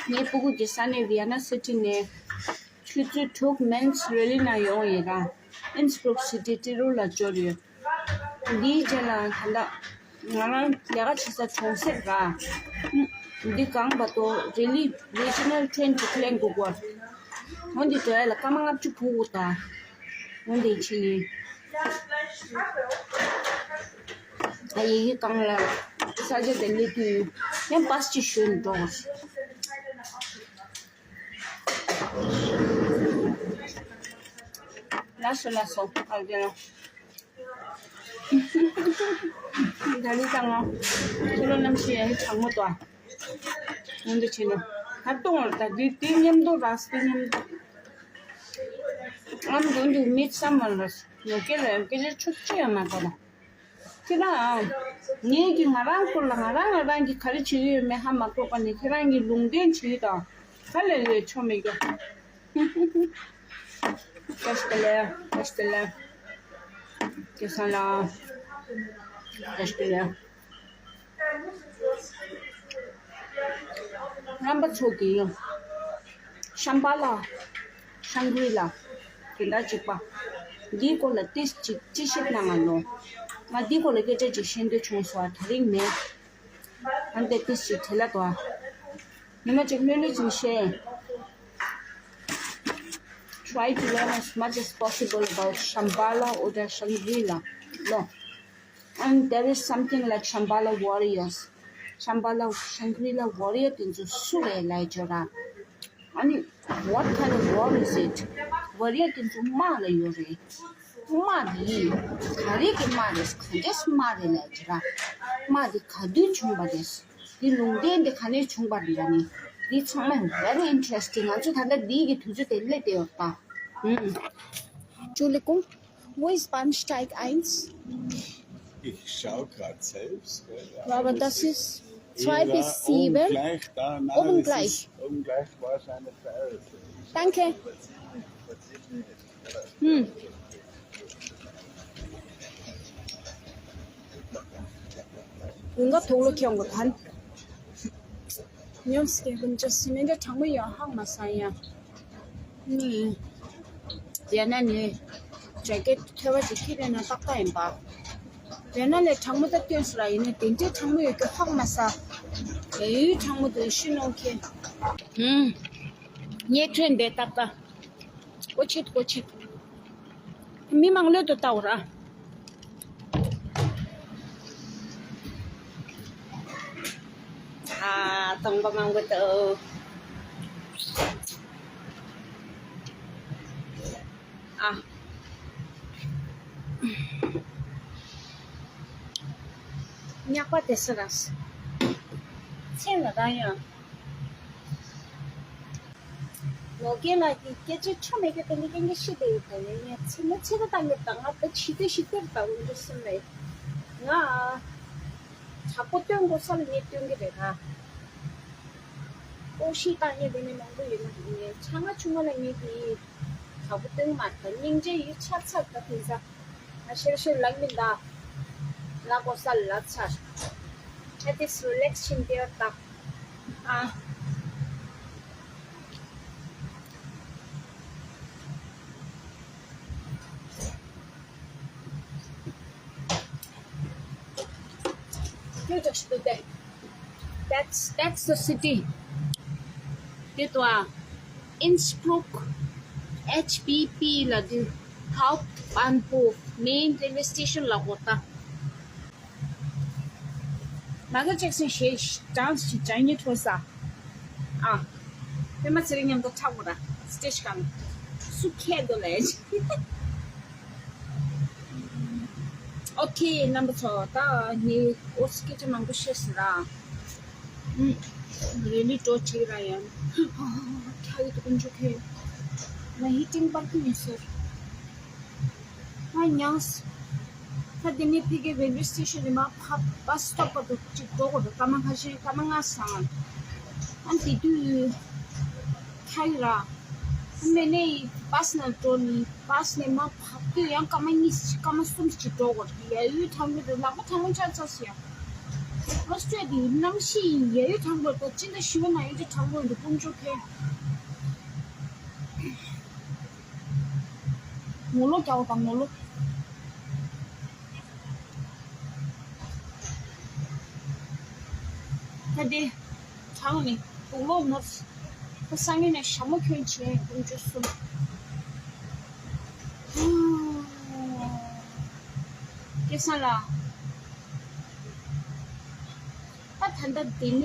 ངའི་སྤུ་གུ་གི་ས་གནས་ཝི་ཡ་ན་སི་ཊི་ནས་ཆུ་ཚོད་དྲུག་མེན་སི་རེ་ལི་ནང་ཡོང་ཡིན་ར། ཨིན་སི་སྦུག་སི་ཊི་ཏི་རུ་ལ་འབྱོར་ཡོད། འདིའི་རྗེས་ལ་ད་ལྟ་ང་རང་ལས་ཀ་བྱེད་ས་གྲོང་གསེབ་ར། འདི་གང་བར་དུ་རེ་ལི་རི་ཇི་ནལ་ཊེན་གྱི་པི་ལེན་དགོས་གོ། འོན་ཏེ་འགྲོ་ཡ་ལ་སྐར་མ་ལྔ་བཅུ་འགོར་གོ་ད། འོན་ཏེ་ཕྱིན་ཡིན། ཨ་ཡི་གི་གང་ལ་ས་ཆ་དེ་སླེབས་དུས་ཡང་པ་སི་ཅིག་ཞོན་འགྲོ། ལགས་སོ་ལགས་སོ། ཨ་རྒན་ལགས། ད་ལི་ཀ་ང་ཁྱེད་ལོ་རྣམ་ཤེས་ཡང་གྲང་མོ་དོ། ང་འདི་བྱས་ནས་ད་གཏོང་བར་ད་འདི་འདི་མཉམ་དུ་རགས་འདི་མཉམ་དུ། ཨམ་དགོན་དུ་མི་ཚང་མ་ལ་ཡོ་གེ་ལ་ཡོ་གེ་ལ་ཆུ་ཆེ་ཡང་མ་དགོས་ལ། ཁྱེད་རང་། ངེད་ཀྱིས་ང་རང་སྐོར་ལ་ང་རང་ང་རང་གིས་ག་རེ་བྱེད་ཀྱི་ཡོད་མེད་ཧ་མ་གོ་བ་ནས་ཁྱེད་རང་གིས་ལུང་བསྟན་བྱེད་དང་ག་ལས་ལས་ཆོག་མེད་ཀྱང་། བཀྲ་ཤིས་བདེ་ལེགས། བཀྲ་ཤིས་བདེ་ལེགས། སྐལ་བཟང་ལགས། བཀྲ་ཤིས་བདེ་ལེགས། རྣམ་པ་ཚོ་གིས་ཤམ་བྷ་ལ། ཤང་གྷི་ལ། དེ་འདྲ་གཅིག་པ། འདིའི་སྐོར་ལ་ཏིས་གཅིག་དཔྱད་ཞིབ་གནང་ང་ལོ། ང་འདིའི་སྐོར་ལ་སྐད་ཆ་གཅིག་བཤད་འདོད་བྱུང་སོང་བ་དེ་རིང་མེད། ཨ་འདི་ཏིས་གཅིག་དྲི་ལ་དོ། ཉི་མ་གཅིག་ལྷོད་ལྷོད་ཅིག་བཤད། Try to learn as much as possible about Shambhala or the Shangri-La. No. And there is something like Shambhala warriors. Shambhala, Shangri-La warrior དེ་ཚོ་སུ་རེད་ལབ་བརྗོད་ར། ཨ་ནི། What kind of war is it? Warrior དེ་ཚོ་དམག་ལ་ཡོད་རེད། དམག་དེ་ག་རེ་གི་དམག་རེད། ག་འདྲས་དམག་རེད་ལབ་བརྗོད་ར། དམག་དེ་ག་དུས་བྱུང་བ་རེད། དེ་ལུང་བསྟན་དེ་ག་ནས་བྱུང་བ་རེད་ལབ་ནི། འདི་ཚང་མ་very interesting. ང་ཚོ་ད་ལྟ་འདི་གི་དུས་ཚོད་དེ་སླེབས་བསྡད་ཡོད་ད། ཨུམ། Entschuldigung, wo ist Bahnsteig eins? Ich schau grad selbst, gell? Ja, aber das ist zwei bis sieben. Oben gleich. Oben gleich wahrscheinlich. Danke. ཡོང་ག་དུག་ལོ་ཁྱོད་གོ་ཐན། ཉོམས་སྐྱེ་ཀུན་ཅོ་སི་མེན་ཏྲ་གྲང་མོ་ཡོད་ཧང་མ་སང་ཡ། ནི། ཡ་ན་ནི། ཇེ་ཀེད་ཐོལ་བ་ཅིག་ཁྱེར་ཡོང་ན་ཏག་ཏག་ཡིན་པ། ཡ་ན་ལས་གྲང་མོ་ད་སྟོན་སོ་ར་ཡིན་ན་དེ་འདྲའི་གྲང་མོ་ཡོད་ཀྱི་ཧང་མ་སང་། ཡ་ཡུའི་གྲང་མོ་དུ་ཤི་ནོ་ཁེ། ཧུམ། ངས་ཁྲོན་འདི་ཏག་ཏག་སྒོ་ཕྱེ། སྒོ་ཕྱེ། མི་མང་ལོས་དུ་ལྟ་བར། ཨ། སྟོང་པ་མང་པོ་འདུག་ཨ། ཉག་པ་དེ་ས་ར། ཚེ་ལ་ར་ཡང་། ནོར་རྒྱས་ལགས་ཀྱིས་སྐད་ཆ་ཆོ་མེད་པའི་སྟེང་གི་སྐད་ཆ་བཤད་བསྡད་ཡོད་པ་ཡིན། ངས་ཚིག་མ་ཚིག་ར་བཏང་གི་དང་ང་ད་ཇི་ལྟར་ཞིག་སྟེར་དང་འདྲ་སེམས་ལ། ང་དྲག་པོ་སྟོན་དགོས་ས་ལ་ངས་སྟོན་གི་རེད་ད། ཀོ་ཤི་བཏང་ངས་དེ་ནས་མང་པོ་ཡོད་ན་འདུག་ངས་ཆ་ང་ཆུང་མ་ལ་ངས་དེ་དྲག་པོ་སྟོན་མ་ཐག་སྙིང་རྗེ་ཡོད་ཆགས་ཚར་ད་དེང་སང་། ང་ཤེར་ཤེར་ལབ་མི་འདའ། ལ་གོ་ས་ལ་ཚར། ཨ་ཏིས་རི་ལེགས་ཕྱིན་ཏེ་ཡོད་ད། ཨ། ཁྱོད་ཅག་ཤི་དུ་དེ། That's, that's the city. དེ་དུ་ཨ། Innsbruck H B P ལ་དུ། Hauptbahnhof, main railway station ལ་གོ་ད། མ་ག་ཅེག་སན་ཞེས་ཌན་སི་ཞིག་ཅན་ཉི་ཐོ་ས། ཨ། ཕེ་མ་ཚེ་རིང་མཉམ་དུ་ཁྲག་མོ་ར་སི་ཊེ་ཇི་སྒང་སུ་ཁྱེད་དོ་ལས། ཨོ་ཁེ་རྣམ་པ་ཚོ་ད་ངས་ཨོ་སི་སྐད་ཆ་མང་པོ་བཤད་ཟིན་ར། ཨུམ། རེ་ལི་འགྲོ་བྱེད་ར་ཡང་། ཁྱ་ཡི་དུ་ཀུན་ཆོ་ཁེ། ང་ཧི་ཏིང་པར་ཀི་མི་སོར། ང་མྱངས། ད་དེ་ནས་ཕ་གི་རེལ་ཝེ་སི་ཊེ་ཤན་ནས་མར་ཕབ་བྷ་སི་སི་ཊོབ་བར་དུ་གཅིག་འགྲོ་དགོས་འདུག་སྐར་མ་ཁ་ཤས་སྐར་མ་ལྔ་སང་། ཨ་དེ་དུས་ཁ་ཡི་ར། མེ་ནས་བྷ་སི་ནང་འགྲོ་ནི་བྷ་སི་ནས་མར་ཕབ་དུས་ཡང་སྐར་མ་གཉིས་སྐར་མ་གསུམ་ཅིག་འགྲོ་དགོས་འདུག་ཡ་ཡུལ་གྲང་མོ་འདུག་ལག་པ་གྲང་མོ་ཆགས་ཚར་སོང་ཡ། ཨོ་སི་ཊྲེ་ལི་ཡའི་གནམ་གཤིས་ཡ་ཡུལ་གྲང་མོ་དང་སྤྱི་ཟླ་བཞི་པ་ནང་ཡུལ་གྲང་མོ་འདུག་དཀོན་མཆོག་མཁྱེན། ངོ་ལོག་རྒྱག་པ་དང་ངོ་ལོག་ད་དེ་གྲང་ནས་དུག་ལོག་ནོར། ད་སང་ཉིན་ནས་ཞྭ་མོ་གྱོན་བྱས་དཀོན་མཆོག་གསུམ། སྐལ་བཟང་ལགས། ད་ད་ལྟ་འདི་ནས་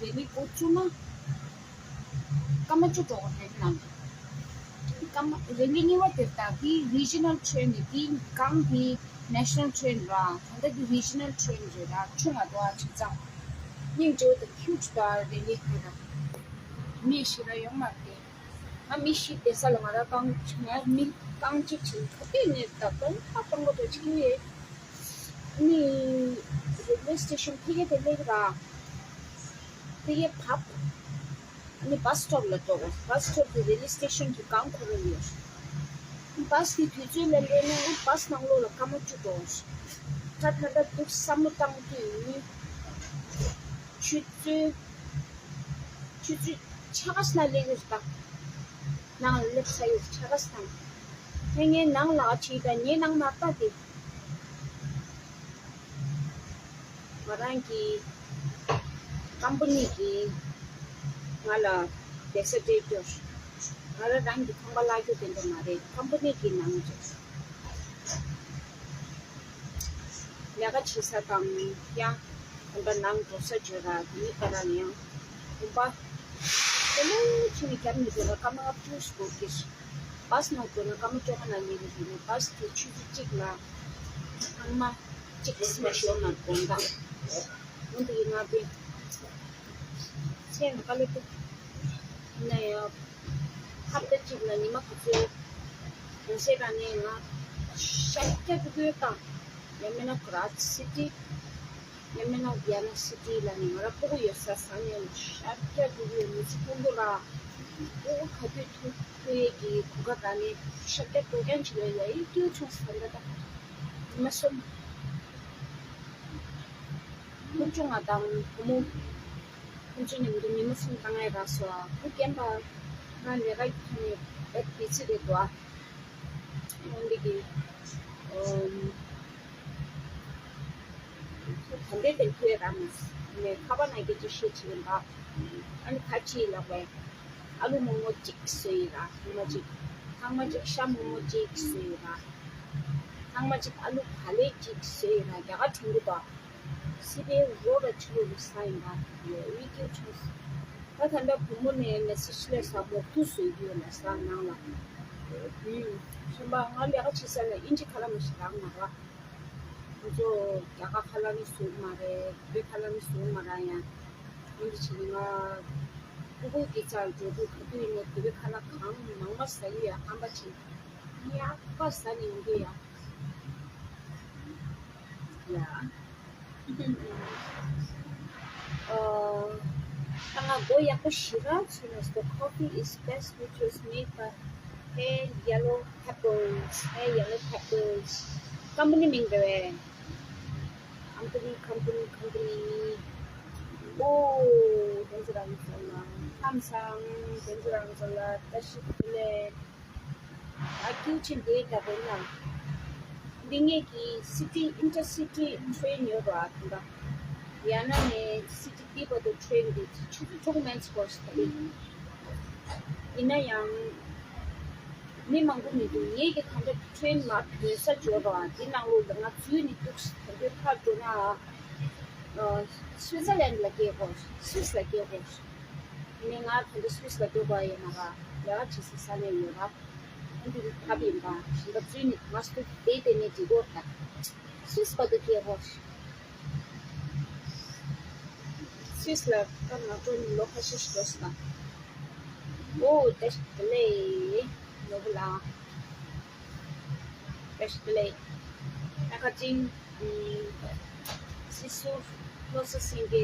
རེ་ལི་འགོ་བཙུགས་ན། སྐར་མ་བཅུ་འགྲོ་གི་རེད་ལ། སྐར་མ་རེ་ལི་གཉིས་པ་དེ་ད་དེ་རི་ཇི་ནལ་ཊེན་རེད། དེ་སྒང་དེ་ནེ་ཤ་ནལ་ཊེན་ར། ད་ལྟ་དེ་རི་ཇི་ནལ་ཊེན་རེད་ར། ཆུང་བ་འདུག་ཨ་ཅིག་ཙང་། སྙིང་རྗེ་པོ་དང་ཁྱུག་ཅིག་འདུག་ཨ་རེ་ལི་དེ་ར། མི་ཞིག་ར་ཡོང་མ་རེད། ང་མི་ཞིག་བསྡད་ས་ལ་ང་ར་རྐང་ང་མི་རྐང་གཅིག་བྱིན་ག་དུས་ནས་ད་དུང་ཧ་སྤྲང་པོ་དང་གཅིག་ནས། ནི་རེལ་ཝེ་སི་ཊེ་ཤན་ཕ་གི་དེ་སླེབས་ར། ཕ་གི་བབས། ཨ་ནི་བྷ་སི་སི་ཊོབ་ལ་འགྲོ་དགོས། བྷ་སི་སི་ཊོབ་དེ་རེལ་ཝེ་སི་ཊེ་ཤན་གྱི་སྒང་ཁོ་རང་ཡོད། བྷ་སི་དེ་དུས་ཚོད་ལ་སླེབས་ན་བྷ་སི་ནང་ལོགས་ལ་སྐར་མ་བཅུ་འགྲོ་དགོས། ད་ད་ལྟ་འདུག་བསམ་བློ་བཏང་དུས་ཆུ་ཚོད་ཆུ་ཚོད་ཕྱེད་ཀ་ཙམ་ལ་སླེབས་ཡོད་ད། ནང་ལ་སླེབས་ཚར་ཡོད་ཕྱེད་ཀ་ཙམ། ཧེ་ངའི་ནང་ལ་ཁྲིད་ད་ངའི་ནང་མ་ལྟ་དེ། ང་རང་གི་ཀམ་པ་ནི་གིས་ང་ལ་བསྡད་ས་སྤྲད་རྒྱུ། ང་རང་རང་གི་ཁང་པ་གླ་རྒྱུ་དེ་འདྲ་མ་རེད། ཀམ་པ་ནི་གི་ནང་རེད། ལས་ཀ་བྱེད་ས་དང་ཡང་ཁང་པ་ནང་འགྲོ་ས་བརྗོད་ར་དེ་ནི་ད་རང་ཡང་གོམ་པ་དེ་ལོ་ཕྱིན་ནས་རྒྱབ་ནས་འགྲོ་ལ་སྐར་མ་ལྔ་བཅུ་ཞིག་འགོར་གྱི། བྷ་སི་ནང་འགྲོ་ན་སྐར་མ་བཅོ་ལྔ་ནང་སླེབས་ཀྱི་རེད། བྷ་སི་དེ་ཆུ་ཚོད་གཅིག་ལ་ཚང་མ་གཅིག་སེ་མ་ཤོར་ན་དགོངས་དག་འོན་ཏེ་ང་དེ་མཚན་དཀའ་ལས་ཐུག་ན་ཡང་ཧབ་ཏ་གཅིག་ལ་ཉི་མ་ག་ཚོད་གོང་སེ་ར་ནས་ང་ཤར་རྒྱག་ཏུ་ཡོད་དང་ཡང་མིན་ན་གྷ་རཱ་ཇི་སི་ཊི། ཡང་མིན་ན་ཝི་ཡ་ན་སི་ཊི་ལ་ནི་ང་རང་སྤུ་གུ་ཡོད་ས་ས་ནས་ཤར་རྒྱག་ཏུ་ཡོད་མི་ཚེ་ཕུང་པོ་ར་སྤུ་གུ་ག་དུས་ཐུག་ཐུག་ཡས་ཀྱི་གོ་སྐབས་ར་ནས་ཤར་རྒྱག་ཏུ་རྐྱང་ཅིག་ཡོད་ཡ་ཡིད་སྐྱོ་བྱུང་ས་འདྲ་ད་ཉི་མ་གསུམ། ཁོང་ཚོ་ང་དང་བུ་མོ། ཁོང་ཚོ་མཉམ་དུ་ཉི་མ་གསུམ་བཏང་ཡ་རག་སོང་ཨ། བུ་རྒན་པ་ང་ལས་ཀ་ཡི་ཐོག་ནས་ཨེ་བི་ཚི་རེད་འདུག་ཨ། འོན་ཏེ་གི་ཨོམ། ཁོ་ག་འདྲས་དེ་ཐུག་ཡ་རག་མ་སོང་ནས་ཁ་པར་ནང་སྐད་ཆ་བཤད་ཅིག་ཡིན་པ། ཨ་ནི་ཁ་ཆེ་ལགས་པས་ཨ་ལུ་མོག་མོག་གཅིག་བཟོས་ཡིན་ར་ཉི་མ་གཅིག་ཚང་མ་གཅིག་ཤ་མོག་མོག་གཅིག་བཟོས་ཡོད་ར། ཚང་མ་གཅིག་ཨ་ལུ་ག་ལེ་གཅིག་བཟོས་ཡོད་ར། རྒྱ་གར་དྲན་གྱི་འདུག་སི་པན་རོ་ར་ཆུ་ལུ་ལུ་ས་ཡིན་པ་ཡོད་ཡིད་སྐྱོ་བྱུང་། ད་ད་ལྟ་བུ་མོ་ནས་མེ་སེ་ཇི་སླེབས་ས་མོག་ཐུག་བཟོས་ཀྱི་ཡོད་ལ་ས་ནང་ལ། ཨུམ། གཞན་པ་ང་ལས་ཀ་བྱེད་ས་ལ་ཨིན་ཇི་ཁ་ལག་མ་ཞིག་རག་མ་རག་ཁོ་ཚོ་རྒྱ་གར་ཁ་ལག་ནི་བཟོ་གི་མ་རེད། བོད་པའི་ཁ་ལག་ནི་བཟོ་གི་མ་རེད། ཡང་འདི་འདྲ་བྱས་ནས་ང་ཕྲུ་གུ་སྐྱེ་ཚར་འགྲོ་དུས་ག་དུས་ཡིན་ནའི་བོད་པའི་ཁ་ལག་གང་མང་མང་ཟ་གི་ཡ། རྐང་པ་བྱས་ཡག་པ་ཟ་ནས་ཡོང་གི་ཡ། ཡ། Uh, ང་སྒོ་ཡག་པོ་ཞེ་དྲག་ཕྱེ་ནས། The coffee is best which was made by Hey Yellow Peppers. Hey Yellow Peppers. ཀམ་པ་ནི་མིང་རེད་བས། ཀམ་པ་ནི། ཀམ་པ་ནི། ཀམ་པ་ནི། ཨོ། བདེན་ཚིག་རང་ཚོ་ལ། ཁམས་བཟང་། བདེན་ཚིག་རང་ཚོ་ལ། བཀྲ་ཤིས་བདེ་ལེགས། ཨ་ཁྱེད་ཆེན་དེ་ལྟ་བུ་ན། འདི་ངེད་ཀྱི་སི་ཊི་ཨིན་ཊར་སི་ཊི་ཊེན་ཡོད་ར་དང་། ཡང་ན་ནས་སི་ཊི་འདི་བར་དུ་ཊེན་འདི་ཆུ་ཚོད་དྲུག་མན་སྐོར་ཞིག་ད་རེད། ཡིན་ན་ཡང་མི་མང་པོ་མི་འདུག་ངེད་ཀྱི་གང་འདྲ་ཊེན་ལ་བོད་ས་འབྱོར་ར་འདི་ནང་ལོགས་ལ་ང་འཛུལ་ནས་འདུག་ད་འདོད་ཕར་འགྲོ་ན་སུའི་ཙར་ལན་ལ་སྐྱེལ་དགོས། སུད་སི་ལ་སྐྱེལ་དགོས། ངས་ང་ད་ལྟ་སུད་སི་ལ་སྡོད་པ་ཡིན་ན་ར། ལས་ཀ་བྱེད་སའི་ས་གནས་ཡོད་ར། ཨ་འདི་ནི་ཐབས་ཡིན་པ་ཞིག་ལ་བཙུན་ནས་ང་སུ་དེ་དེ་ནས་འགྲིག་གོ་ད། སུད་སི་བར་དུ་སྐྱེལ་རོགས། སུད་སི་ལ་ད་ང་འགྲོ་ནས་ལོ་ཁ་ཤས་ཤིག་འགྲོ་སོང་ད། ཨོ་བཀྲ་ཤིས་བདེ་ལེགས་ནོར་བུ་ལགས། བཀྲ་ཤིས་བདེ་ལེགས། ད་ཁ་ཅིང་། སྲིད་ཟུར་བློ་བཟང་སེང་གེ་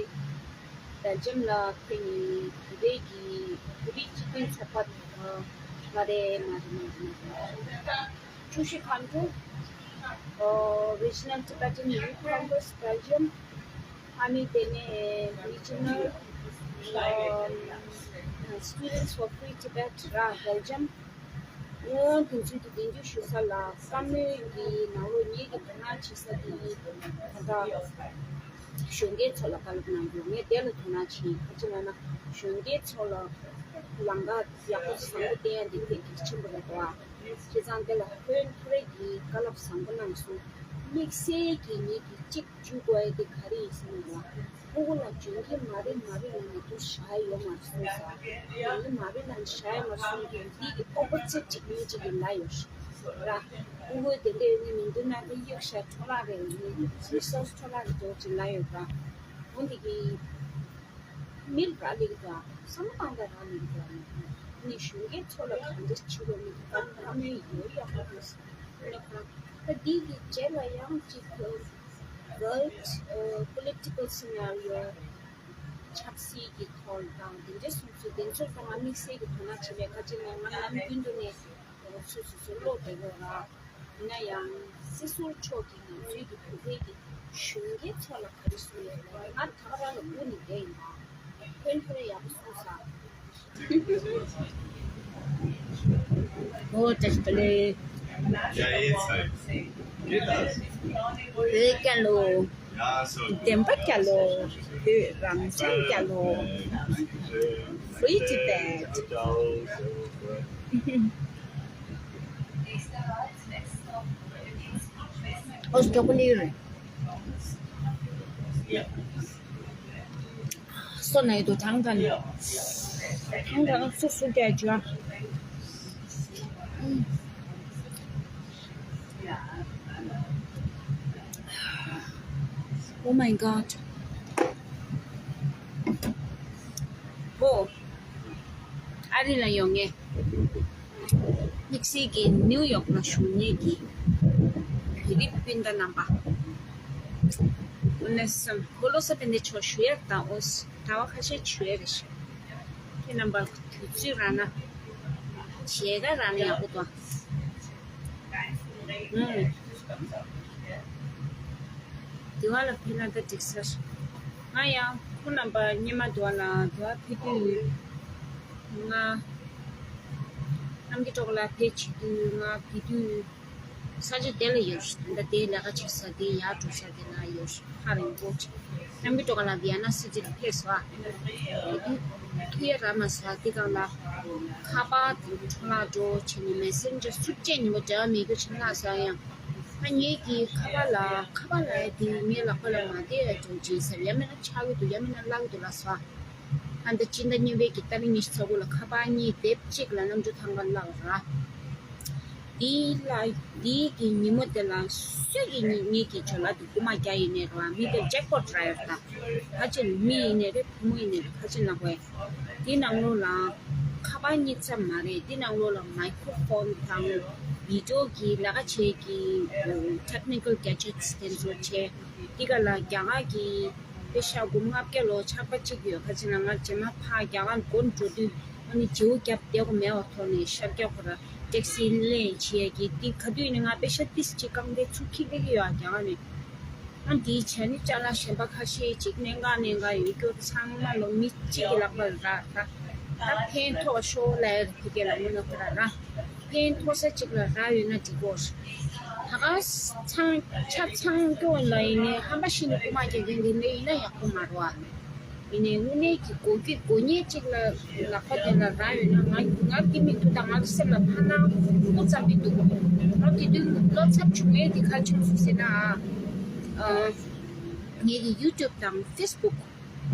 སྦེལ་ཇམ་ལ་ཕེབས་ནས་བོད་པའི་གི་བོད་རིགས་སྤྱི་མཐུན་ཚོགས་པ་དང་། མ་རེད་མ་རེད་མ་རེད་མ་རེད། ཀྲུའུ་ཞི་ཁམས་ཀྲུའུ། Regional Tibetan Youth Congress Belgium། ཨ་ནི་དེ་ནས་Regional Students for Free Tibet ར་བྷེལ་ཇམ། ཨོ་དེ་ཚོའི་གི་གདན་འཇུག་ཞུ་ས་ལ་བསམ་མནོའི་གི་ནང་ལོགས་ངེད་ཀྱི་དོ་སྣང་བྱེད་ས་དེ་ད་ལྟ་གཞོན་སྐྱེས་ཚོ་ལ་བཀའ་སློབ་གནང་རྒྱུ། ངས་དེ་ལ་དོ་སྣང་བྱེད། ག་ཅི་ལབ་ན་གཞོན་སྐྱེས་ཚོ་ལ་ལམ་ཁ་ཡག་པོ་བཟང་པོ་བསྟན་ཡ་འདི་གལ་ཆེན་པོ་རེད་དོ། བྱས་ཙང་དེ་ལ་ཁོས་ཐོ་རེ་གི་བཀའ་སློབ་བཟང་པོ་གནང་སོང་། དམིགས་བསལ་གྱི་ངེད་ཀྱི་གཅིག་བཅུག་དགོས་ཡ་དེ་ག་རེ་ཡིན་ཟེར་ན། ཕྲུ་གུ་ལ་འཇོན་གྱི་མ་རེད་མ་རེད་ལབ་ནས་དེ་བཞག་ཡོད་མ་རེད་གསུངས་སོང་། འཇོན་གྱི་མ་རེད་ལབ་ནས་བཞག་ཡོད་མ་རེད་གསུངས་ཀྱི་འདི་གི་ཨོ་པོ་ཛིཊ་ཅིག་མི་གཅིག་གིས་ལབ་ཡོད་ར། ཕྲུ་གུ་དེ་འདྲ་ཡོད་ནི་མི་འདུག་ན་དེ་གཡུག་བཞག་འཕྲོ་བརླག་རེད། ཡིན་རི་སོར་སི་འཕྲོ་བརླག་གི་འདུག་ཅེས་ལབ་ཡོད་ར། འོ་འདི་གི་མི་རག་ལས་ཀྱི་འདུག་བསམ་བློ་བཏང་སྟངས་རག་ལས་ཀྱི་འདུག་ནི་གཞོན་སྐྱེས་ཚོ་ལ་གང་འདྲ་བྱེད་དགོས་མིན་གྱི་བཀའ་བཀའ་མོལ་ཡོད་ཡག་པོ་ཡོད། ད་འདི་གི་རྗེས་ལ་ཡང་གཅིག་world political scenario ཆབ་སྲིད་ཀྱི་ཐོག་དང་དེ་འདྲ་སོང་ཚུལ་དེ་ཚོ་དང་ང་དམིགས་བསལ་གྱི་དོ་སྣང་བྱེད་པའི་ཁ་ཆེ་ནས་ང་ནམ་རྒྱུན་དུ་ནས་སོ་སོ་སོ་བློ་བདེ་བོ་ར། ཡིན་ན་ཡང་སྲིད་ཟུར་མཆོག་གིས་ང་ཚོའི་གི་བོད་པའི་གི་གཞོན་སྐྱེས་ཚོ་ལ་ག་རེ་གསུངས་ཡོད་ལབ་ན། ང་ད་ག་རང་ལ་སྒུག་ནས་བསྡད་ཡིན་པ། ཁོས་ཐོ་རེ་ཡག་པོ་གསུངས་ས། ཨོ་བཀྲ་ཤིས་བདེ་ལེགས། བོད་རྒྱལ་ལོ། བདེན་པ་རྒྱལ་ལོ། བོད་རང་བཙན་རྒྱལ་ལོ། Free Tibet. ཨོ་སྐྱོ་པོ་ལི་རེད། སོ་ནའི་དུ་ཐང་ཐང་། ཐང་ཐང་སུ་སུ་རྒྱ་ཇུ། Oh my God. ཨོ། ཨ་རི་ལ་ཡོང་ངེས། དམིགས་བསལ་གྱི་ནིའུ་ཡོག་ལ་བཞུགས་མཁན་གྱི་བོད་རིགས་སྤུན་ཟླ་རྣམ་པ། ཨོ་ནེ་སམ་ཁོ་ལོ་ས་ཕན་དེ་ཆོ་ཞུ་ཡག་དང་ཨོ་ཟླ་བ་ཁ་ཤས་ཆོས་རེ་ཞིག་ཁྱེད་རྣམ་པ་དུས་ཚོད་རག་ན་མཇལ་ཁ་རག་ན་ཡག་པོ་འདུག་ཨང་། དེ་བ་ལ་ཕེབས་ན་ད་འགྲིག་ས་རེད། ང་ཡང་ཁོང་རྣམ་པ་སྔོན་མ་དེ་བ་ལ་དེ་བ་ཕེབས་དུས་ང་གནམ་གྱི་གྲོགས་ལ་ཕེབས་བྱེད་དུས་ང་དེ་དུས་ས་ཆ་དེ་ལ་ཡོད་རེད། ད་ལྟ་དེའི་ལས་ཀ་བྱེད་ས་དེ་ཡར་འགྲོ་ས་དེ་ལ་ཡོད་རེད། ཧ་རིང་པོ་ཅིག་རྣམ་པའི་སྤྲོ་ག་ལ་བི་ཡ་ན་སི་ཊི་ལ་ཕེབས་སོང་། ཐུགས་ཡ་ར་མ་སོང་། དེ་གང་ལ་ཁ་པར་དང་འཕྲོ་བརླག་འགྲོ་བྱས་ནས་མེ་སེན་ཇར་སུབ་ཅེས་ཉིན་མོ་འབྲེལ་བ་མེད་རྒྱུ་བྱས་ན་ལ་སོང་ཡང་། ཨ་ངེད་ཀྱི་ཁ་པར་ལ་ཁ་པར་ལ་ཡ་དེ་ངའི་ལག་པ་ལ་མ་བསྡད་ཡ་འགྲོ་ཅིག་ཟེར། ཡང་མིན་ན་ཆག་གི་འདུག་ཡང་མིན་ན་བརླག་གི་འདུག་ལ་སོང་། ཨ་ད་སྤྱི་ཟླ་གཉིས་པའི་གི་ཏ་རིག་ཉི་ཤུ་རྩ་དགུ་ལ་ཁ་པར་གཉིས་དེབ་གཅིག་ལ་གནམ་གྲུ་ཐང་ག་བརླག་ར། དེའི་ལ་དེའི་གི་ཉིན་མོ་དེ་ལ་སུས་ཀྱི་ཉིན་ངེད་ཀྱི་ཇོ་ལགས་དེ་རྐུ་མ་རྒྱག་ཡིན་ནའི་ར་བ། མི་དེ་ཇེག་པོཊ་རག་ཡོད་ད། ཁ་ཆེ་མི་ཡིན་ནའི་རེད། བུ་མོ་ཡིན་ནའི་རེད། ཁ་ཆེ་ནག་པོ་ཡིན། དེའི་ནང་ལོགས་ལ་ཁ་པར་གཉིས་ཙམ་མ་རེད། དེའི་ནང་ལོགས་ལ་མའི་ཁོ་ཧྥོན་དང་བི་ཌི་ཡོ་གི་ལས་ཀ་བྱེད་ཀྱི་ཊེག་ནི་ཀལ་གེ་ཇེཊ་སི་དེ་ཚོ་བྱས། དེ་ག་ལ་རྒྱ་གར་གྱི་པེ་ཤ་དགུ་ལྔ་བརྒྱ་ལོ་ཆག་པ་གཅིག་ཡོད། ཁ་ཅིག་ལ་ང་རྗེས་མ་ཕར་རྒྱ་གར་སྒོ་འགྲོ་དུས་ཨ་ནི་བརྗེ་པོ་བརྒྱབ་བསྡད་དགོས་མེད་པ་ཐོག་ནས་ཤར་རྒྱག་ཁོ་ར་ཊེག་སི་ལེན་བྱེད་ཀྱི་དེ་ག་དུས་ནས་ང་པེ་ཤ་ཏིས་གཅིག་བཀང་སྟེ་ཚུར་འཁྱེར་བསྡད་ཀྱི་ཡོད་ཨ་རྒྱ་གར་ནས། ཨ་དེའི་བྱས་ནས་ཅ་ལག་གཞན་པ་ཁ་ཤས་ཅིག་གནད་འགག་གནད་འགག་ཡོད་རྒྱུ་ཚང་མ་ལོ་མི་གཅིག་གི་ལག་པ་ལ་རག་ད། ད་ཕན་ཐོགས་ཤོག་ལབ་ཡ་ཕ་གི་ལ་མི་ནོར་ཁོ་ར་ར། ཕན་ཐོགས་ས་གཅིག་ལ་རག་ཡོད་ན་འགྲིག་གོ། ད་ག་ཚང་ཆ་ཚང་སྐྱོ་ལ་ཡིན་ནའི་ཧམ་པ་ཤི་ནས་རྐུ་མ་རྒྱག་མཁན་དེ་འདྲ་ཡིན་ན་ཡག་པོ་མ་རེད་བ། ཡིན་ནའི་དངོས་གནས་ཀྱི་དགོས་ཀྱི་དགོས་ངེས་གཅིག་ལ་ལག་པ་དེ་ལ་རག་ཡོད་ན་ང་ང་གི་མི་འདུག་དང་ང་གི་སེམས་ལ་ཕན་ན་སྤུ་ཙམ་མི་འདུག་ལོ་དེ་དུས་བློ་འཚབ་བྱུང་ངས་དེ་ག་བྱུང་སོང་ཟེར་ན། ཨ་ངེད་ཀྱི་ཡུ་ཊུབ་དང་ཕེ་སི་བུག་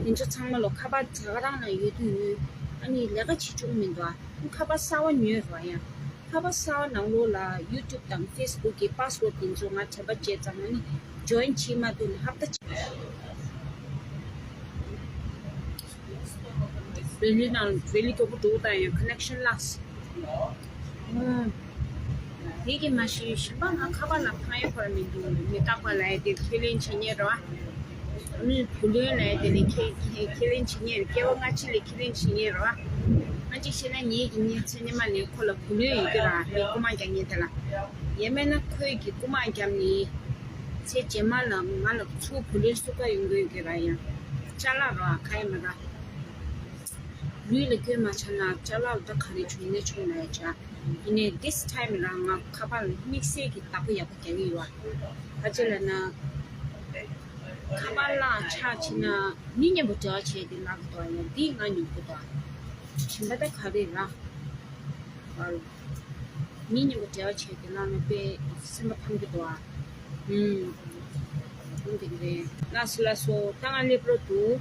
དེ་ཚོ་ཚང་མ་ལོ་ཁ་པར་ཇ་ག་རང་ན་ཡོད་དུས་ཡོད། ཨ་ནི་ལས་ཀ་བྱེད་ཆོག་མི་འདུག་ཨ། ཁ་པར་གསར་བ་ཉོས་རོགས་ཡ། ཁ་པར་གསར་བ་ནང་ལོགས་ལ་ཡུ་ཊུབ་དང་ཕེ་སི་བུག་གི་པ་སི་ཝར་ཌི་དེ་ཚོ་ང་དྲན་པ་བརྗེད་ཙང་ཨ་ནི་ཇོ་ཡིན་བྱེད་མ་ཐུབ་ནས་ཧབ་ཏ་བྱས། རེ་ལི་ནང་རེ་ལི་མགྱོགས་པོ་འགྲོ་དང་ཡང་ཀ་ནེག་ཤན་ལགས། ཨོ། དེ་གི་མ་གཞི་གཞན་པ་ང་ཁ་པར་ལ་ཕངས་ཡས་ཁོ་ར་མི་འདུག་མི་རྟག་པ་ལ་ཡ་དེ་ཁས་ལེན་བྱེད་ཉེ་རོ། མི་བུ་ལོན་ལ་ཡ་དེ་ལས་ཁས་ཁས་ཁས་ལེན་བྱེད་ཉེ་རེད། སྐྱེ་བ་སྔ་ཕྱི་ལས་ཁས་ལེན་བྱེད་ཉེ་རོ། ང་ཅིག་བཤད་ན་ངེད་ཀྱི་ངའི་མཚན་ཉི་མ་ནས་ཁོ་ལ་བུ་ལོན་ཡོད་ཀྱི་ར་མི་རྐུ་མ་རྒྱག་ཉེ་དེ་ལ། ཡེ་མེད་ན་ཁོས་ཀྱི་རྐུ་མ་རྒྱབ་ནི། ཚེ་རྗེས་མ་ལ་ང་ལ་ཚུར་བུ་ལོན་བསུ་ག་ཡོང་གི་ཡོད་ཀྱི་ར་ཡ། ཅ་ལག་རོ་ཁ་ཡེ་མ་ར། ལུས་ལ་སྐྱོན་མ་ཆགས་ན་ཅ་ལག་ད་ག་རེ་བྱུང་ནས་བྱུང་ན་ཡ་ཆ། ཡིན་ནའི་this time རང་ང་ཁ་པར་དམིགས་བསལ་གྱི་བདག་པོ་ཡག་པོ་རྒྱག་གི་ཡོད་བ། ག་ཅི་ལབ་ན། ཁ་པར་བརླག་ཆག་ཕྱིན་ན་མི་མཉམ་པོ་འབྲེལ་བ་བྱས་ཏེ་བརླག་གི་འདུག་ཡང་འདི་ང་ཉོབ་གི་འདུག་གཞན་པ་ད་ག་རེ་ར། མི་མཉམ་པོ་འབྲེལ་བ་བྱས་ཏེ་བརླག་ན་དཔེ་སེམས་པ་ཕམ་གི་འདུག་ཨ། ཨུམ། འོན་ཏེ་རེད། ལགས་སོ་ལགས་སོ། ད་ང་སླེབས་རོགས་འདུག་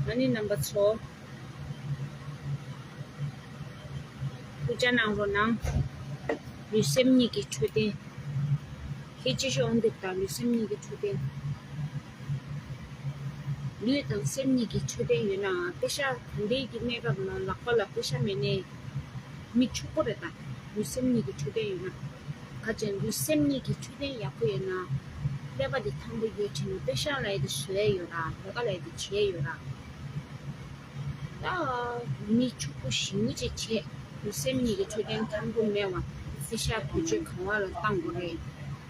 ཨ་ནི་རྣམ་པ་ཚོ། ཐུགས་ཅག་གནང་རོགས་གནང་། ལུས་སེམས་གཉིས་ཀྱི་འཕྲོད་བསྟེན། ཁྱེད་ཅི་ཞིག་འོང་འདུག་དང་ལུས་སེམས་གཉིས་ཀྱི་འཕྲོད་བསྟེན། ལུས་དང་སེམས་གཉིས་ཀྱི་འཕྲོད་བསྟེན་ཡོད་ན་པེ་ཤ་ག་འདྲའི་གི་གནས་སྐབས་ནང་ལག་པ་ལ་པེ་ཤ་མེད་ནའི་མི་ཕྱུག་པོ་རེད་ད། ལུས་སེམས་གཉིས་ཀྱི་འཕྲོད་བསྟེན་ཡོད་ན། ག་ཅན་ལུས་སེམས་གཉིས་ཀྱི་འཕྲོད་བསྟེན་ཡག་པོ་ཡོད་ན། ཀླད་པ་འདི་ཐང་པོ་ཡོད་དྲན་ན་པེ་ཤ་ལ་ཡི་དེ་བཟོ་ཡ་ཡོད་ར་ལས་ཀ་ལ་ཡི་དེ་བྱེད་ཡ་ཡོད་ར། ད་མི་ཕྱུག་པོ་ཞེ་པོ་ཅིག་བྱེད། ལུས་སེམས་གཉིས་ཀྱི་འཕྲོད་བསྟེན་ཐང་པོ་མེད་པ། ཤ་བཀོལ་སྤྱོད་གང་བ་ལ་བཏང་དགོས་རེད།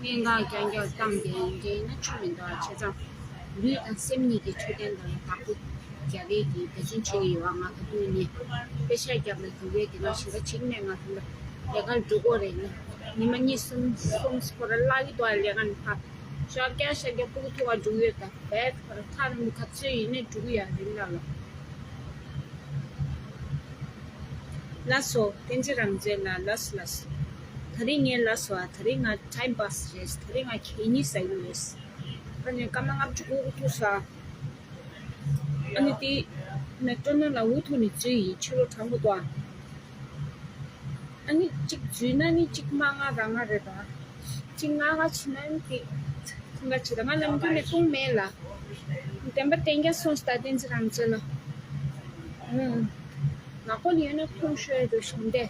གནད་འགག་རྐྱང་རྐྱང་བཏང་བསྡད་ཡིན་དེ་ན་ཆོ་མི་འདུག་ཨ། བྱས་ཙང་ལུས་དང་སེམས་གཉིས་ཀྱི་འཕྲོད་བསྟེན་ལ་བདག་པོ་རྒྱག་རེས་ཀྱི་འབད་བརྩོན་བྱེད་ཀྱི་ཡོད་པ། ང་ག་དུས་ནས་པེ་ཤ་རྒྱབ་ལ་རྒྱུག་རེས་དེ་ག་ཞེ་དྲག་བྱེད་ཀྱི་མེད། ང་ཚོ་ལ་ལས་ཀར་འགྲོ་དགོས་རེད། ཉི་མ་གཉིས་གསུམ་གསུམ་སྐོར་བརླག་གི་འདུག་ཨ། ལས་ཀ་ནས་ཕར་ཤར་རྒྱག་ཤར་རྒྱག་སྤུ་གུ་ཐུག་ག་འགྲོ་གི་ཡོད་ད། བས་ཁོ་ར་ཐག་རིང་པོ་ག་ཚོད་ཡིན་ནའི་འགྲོ་གི་ཡ་རིང་ལ་ལ། ལགས་སོ། བསྟན་འཛིན་རང་བཙན་ལགས། ལགས་སོ་ལགས་སོ། ད་རིང་ངས་ལགས་སོ་ཨ། ད་རིང་ང་ཊའིམ་པཱ་སི་རེད། ད་རིང་ང་གད་སྙིགས་ཟ་གི་ཡོད། ད་ནི་སྐར་མ་ལྔ་བཅུ་དགུ་ཐུག་སོང་ཨ། ཨ་ནི་དེ་མེག་ཌོ་ནལ་ལ་འུ་ཐུག་ནས་འཛུལ་ཡིན། ཕྱི་ལོགས་གྲང་པོ་འདུག་ཨ། ཨ་ནི་གཅིག་འཛུལ་ན་ནི་གཅིག་མ་ང་རང་ང་རེད་པ། གཅིག་ང་ང་ཕྱིན་ན་ནི་དེ་ཁོང་ང་ཕྱིན་ད་ང་ལམ་རྒྱུད་ནས་བཏུང་མེད་ལ། བདེན་པ་བདེན་རྐྱང་གསུངས་སོང་ད་བསྟན་འཛིན་རང་བཙན་ལགས། ཨུམ། ནག་པོ་ལ་ཡོད་ན་ཐུང་ཤོས་རེད་འདུག་གཞུང་འབྲེལ།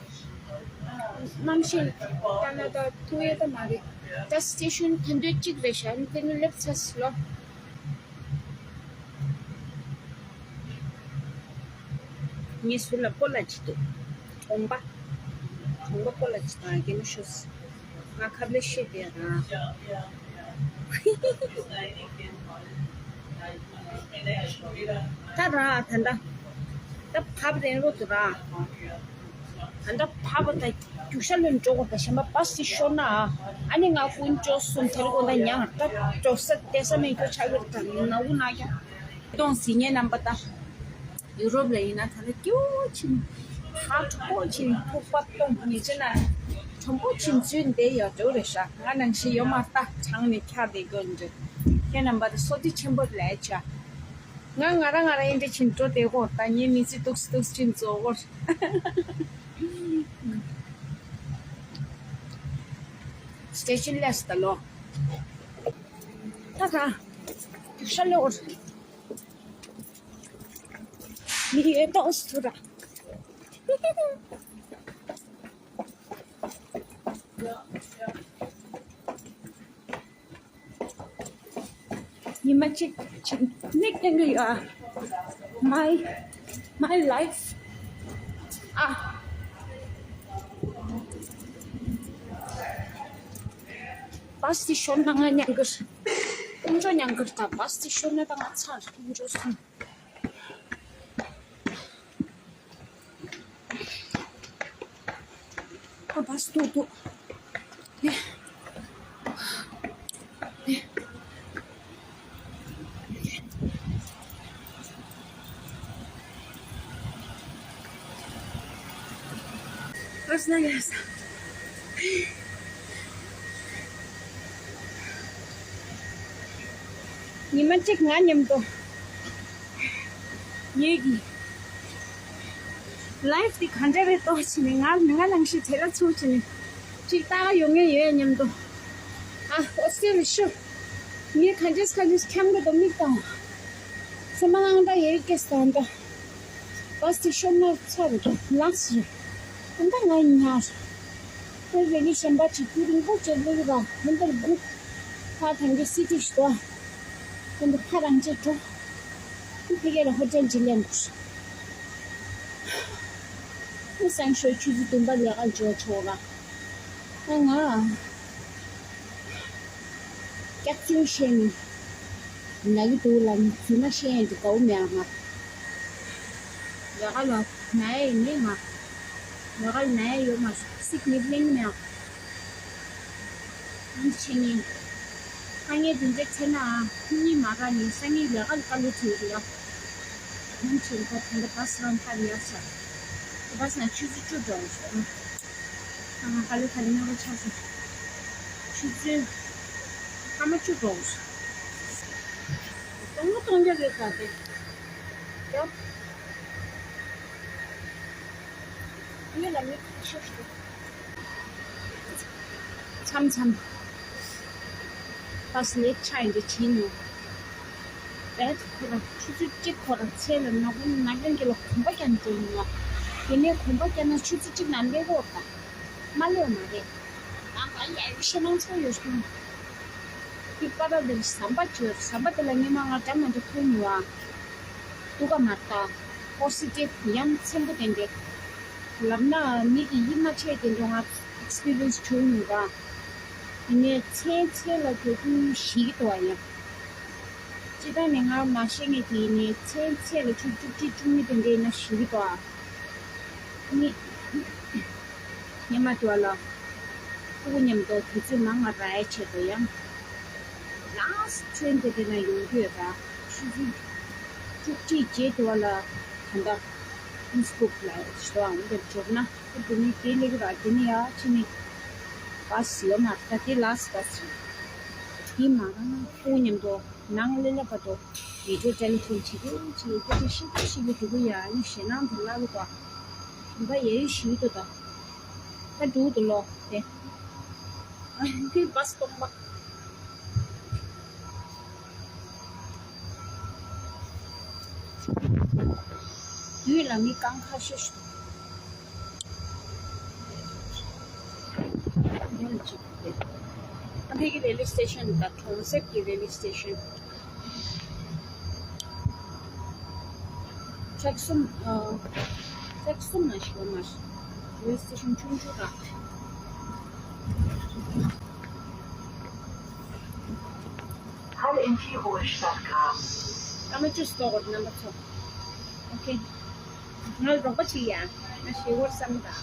གནམ་གཤིས་ལྟར་ན་ད་ཐུག་ཡས་ད་མ་རེད། ད་སི་ཊེ་ཤན་ཐེངས་དོན་གཅིག་རེད་ཤག་ཨ་ནི་དེ་ནི་སླེབས་ཚར་སོང་ལོ། ངས་ཟུར་ལ་སྤོ་ལགས་ཅིག་འདུག་གྲོང་པ། གྲོང་པ་སྤོ་ལགས་ཅིག་དང་གད་མོ་ཤོར་སོང་། ང་ཁབ་ལེ་ཤེས་དེ་ར། ད་ར་ད་ད། ད་ཕབ་རན་རོ་དུ་ར། ད་ལྟ་བབས་པ་དང་རྒྱུག་ཤར་ལོན་འགྲོ་དགོས་པ་གཞན་པ་བཱས་དེ་ཤོར་ན་ཨ་ནི་ང་ཀུན་སྤྱོད་གསུམ་དེར་དགོས་ད་ཉང་ད་འགྲོ་ས་བསྡད་ས་མེད་རྒྱུ་ཆགས་ཀྱི་རེད། ད་ནག་འུ་ནག་ཀྱང་གཏོང་ཟིན་ངའི་རྣམ་པ་ད། ཡུ་རོབ་ལ་ཡིན་ན་ད་ལྟ་སྐྱིད་པོ་ཕྱིན། ཧ་ཁོ་ཕྱིན་ཐུག་པ་གཏོང་ཉེ་ཆེ་ན་དྲོན་པོ་ཕྱིན་ཚུལ་འདི་ཡག་འགྲོ་རེད་ཤག་ང་ནང་བཞིན་ཡོད་མ་རྟ་གྲང་ནས་ཁྱག་བསྡད་དགོས་འདྲ། ཁྱེད་རྣམ་པ་ད་སོ་ཐི་ཆེན་པོ་ལས་བྱ། ང་ང་རང་ང་རང་ཨེ་འདྲ་ཕྱིན་འགྲོ་བསྡད་གོ་ད་ངའི་མི་ཚེ་སྡུག་སྡུག་ཕྱིན་རྫོགས་གོ་སི་ཊེ་ཤན་ལས་ད་ལོ། ད་ད་རྒྱུག་ཤར་ལོ། མི་ཡོད་ཏོག་སུ་ར། ཉི་མ་གཅིག་གཅིག་མིག་བསྟན་གི་ཡོད། My my life. ཨ། བཱས་དེ་ཤོར་ན་ང་ཉན་གི། ཀུན་སྤྱོད་ཉན་གི་ད་བཱས་དེ་ཤོར་ན་ད་ང་ཚར་ཀུན་སྤྱོད་སོང་། ཨ་བཱས་ཏུ་ཏུ། ཡ། ཡ། བཱས་ན་ཡ་ས། ཉི་མ་གཅིག་ང་མཉམ་དུ་ངེད་ཀྱི་ལའིཕ་དེ་ག་འདྲ་རེད་ཏོག་ཙམ་ནས་ང་ང་ནང་བཞིན་བྲེལ་བ་ཚུགས་ཀྱི་ནས་གཅིག་ལྟ་ག་ཡོང་མཁན་ཡོད་མཉམ་དུ། ཨ་ཨོ་སི་ཊེ་ལི་ཤུ་ངས་ག་འདྲས་ག་འདྲས་འཁྱམ་གི་འདུག་མིག་དང་སེམས་པ་དངངས་སྐྲག་ཡོད་ཀྱི་སྟངས་དང་། བཱས་དེ་ཤོར་ན་ཚར་རེད་ལགས་རེད། ཨ་ད་ང་ཉར། ཁོས་རེ་ལི་གཞན་པ་ཅིག་རྒྱུན་རིང་པོ་བྱེད་ལུགས་ར་ཧན་དར་དགུ། ཕ་དང་གི་སི་ཏི་ཞུ་བ། ཁོ་འདི་ཕ་རང་ཅེས་འགྲོ། ཁོ་ཕ་གི་ལ་ཧོ་ཊེལ་ཅིག་ལེན་དགོས། ཁོ་སང་ཞོགས་ཆུ་ཚོད་བདུན་པ་ལས་ཀ་འབྱོར་ཆོག་ར། ཨ་ང་སྐྱག་རྫུན་བཤད་ནི། ན་གི་འདུག་ལ་ནི་རྫུན་མ་བཤད་ཡན་དུ་དགའ་བོ་མེད་ང་། ལས་ཀ་ལ་ན་ཡ་ཡིན་ནི་ང་། ལས་ཀ་ལ་ན་ཡ་ཡོད་མ་སོང་སིག་ནིབ་ལེན་མེད་ང་། ཨང་ཆེ་ནི། ཁ་ངའི་དེ་འདྲ་ཚེ་ན་ཨང་ཁུ་གཉིས་མ་ག་ནི་ས་ངའི་ལས་ཀ་ལ་དཀའ་ལས་ཁྲིད་ཡོད་ལ། ཨང་ཆེ་ཁ་དེ་འདྲ་བ་སི་རང་ཁ་ནི་ཡར་ཆགས། བ་སི་ན་ཆུ་ཚོད་བཅུ་འགྲོ་སོང་། ཨ་ང་ག་ལེ་ག་ལེ་ཉོ་ག་ཆགས་སོང་། ཆུ་ཚོད་སྐར་མ་བཅུ་འགྲོ་སོང་། སྟོང་ལོ་སྟོང་རྒྱ་རེད་ད་དེ། ཡོ། ངས་ལ་མི་ཁ་ཤས་ཤིག་མཚམས་མཚམས། བ་སི་ལེ་ཊི་ཆགས་ཡིན་འདི་བྱིན་ནོ། རྦད་ཁོ་རང་ཆུ་ཚོད་གཅིག་ཁོ་རང་ཚེ་ལ་ནག་པོ་ནག་རྐྱང་གི་ལ་གོམ་པ་རྐྱང་འགྲོ་ཡིན་ལ། དེ་ནས་གོམ་པ་རྐྱང་ན་ཆུ་ཚོད་གཅིག་ན་སླེབས་འོག་ད། མ་སླེབས་མ་རེད། ང་ག་ཡ་ཤེས་ནང་ཚོ་ཡོད་སོང་། དེ་པ་ར་དེར་ཟམ་པ་བྱོས་ཟམ་པ་དེ་ལ་སྔོན་མ་ང་འདྲ་མ་འདྲ་ཐོན་ཡོད་ཨ། སྡུག་ག་མ་ལྟ། ཧོ་སི་ཊེལ་ཡང་ཚན་པོ་དེ་འདྲས། ལབ་ན་མི་གི་ཡིད་མ་ཆེས་དེ་འདྲ་ང་ཨེག་སི་པི་རི་ཡན་སི་བྱུང་ཡོད་ར། ཡིན་ནའི་མཚན་ཚེ་ལ་དེ་དུས་ཞིག་འདུག་ཨ་ཡ། སྤྱི་བཏང་ནས་ང་མ་ཤེས་ངེས་དེ་ཡིན་ནའི་མཚན་ཚེ་ལ་ཆུ་བཅུ་གཅིག་བཅུ་གཉིས་དེ་འདྲས་ཡིན་ན་ཞིག་འདུག་ཨ། ནི། ཉི་མ་དུ་བ་ལ། ཕྲུ་གུ་མཉམ་དུ་དུས་ཚོད་མང་ང་རག་ཡ་ཆེད་དུ་ཡང་། ལ་སི་ཊི་ཊེན་དེ་དེ་ན་ཡོང་རྒྱུ་ཡོད་ར། ཆུ་ཚོད་བཅུ་གཅིག་རྗེས་དུ་བ་ལ་ད་ལྟ་ཨིན་སི་ཀུག་ལ་ཞོ་ཨང་དེར་འབྱོར་ན་ཁོ་དེ་ནི་དེ་ལེགས་ར་དེ་ནི་ཡ་ཕྱི་ནི་བ་སི་ཡོད་མ་རེད་ད་དེ་ལ་སི་བ་སི་རེད། དེ་མ་རང་ན་ཕྲུ་གུ་མཉམ་དུ་ནང་ལེ་ལ་བ་དོ་བི་ཌི་ཡོ་ཊེ་ལི་ཕོན་བྱེད་ཀྱི་ཡོད་ཅེས་སྐད་ཆ་ཤིག་ཤིག་གི་འགྲོ་གི་ཡ་ནི་ཞེད་སྣང་དུ་ལ་གི་དོ། ད་ཡ་ཡི་ཞུས་དུ་དོ། ད་འགྲོ་དུ་ལོག་སྟེ། ཨ་ཁྱོད་བ་སི་སྟོང་པ། དུས་ལ་མི་རྐང་ཁ་ཤས་ཤིག་ཨ་ཕ་གི་རེ་ལི་སི་ཊེ་ཤན་དང་གྲོང་གསེབ་ཀྱི་རེ་ལི་སི་ཊེ་ཤན། ཊེག་གསུམ། ཨ། ཊེག་གསུམ་ན་ཞིག་ཡོད་མ་རེད། རེ་ལི་སི་ཊེ་ཤན་ཆུང་ཆུང་ར། Halten Sie ruhig statt Gras. ཨ་མ་ཅུ་སྟོག་རྣམ་པ་ཚོ། ཨོ་ཁེ། ང་ལ་རོགས་པ་བྱེད་ཡ། ང་ཞེ་བོར་བསམ་དང་།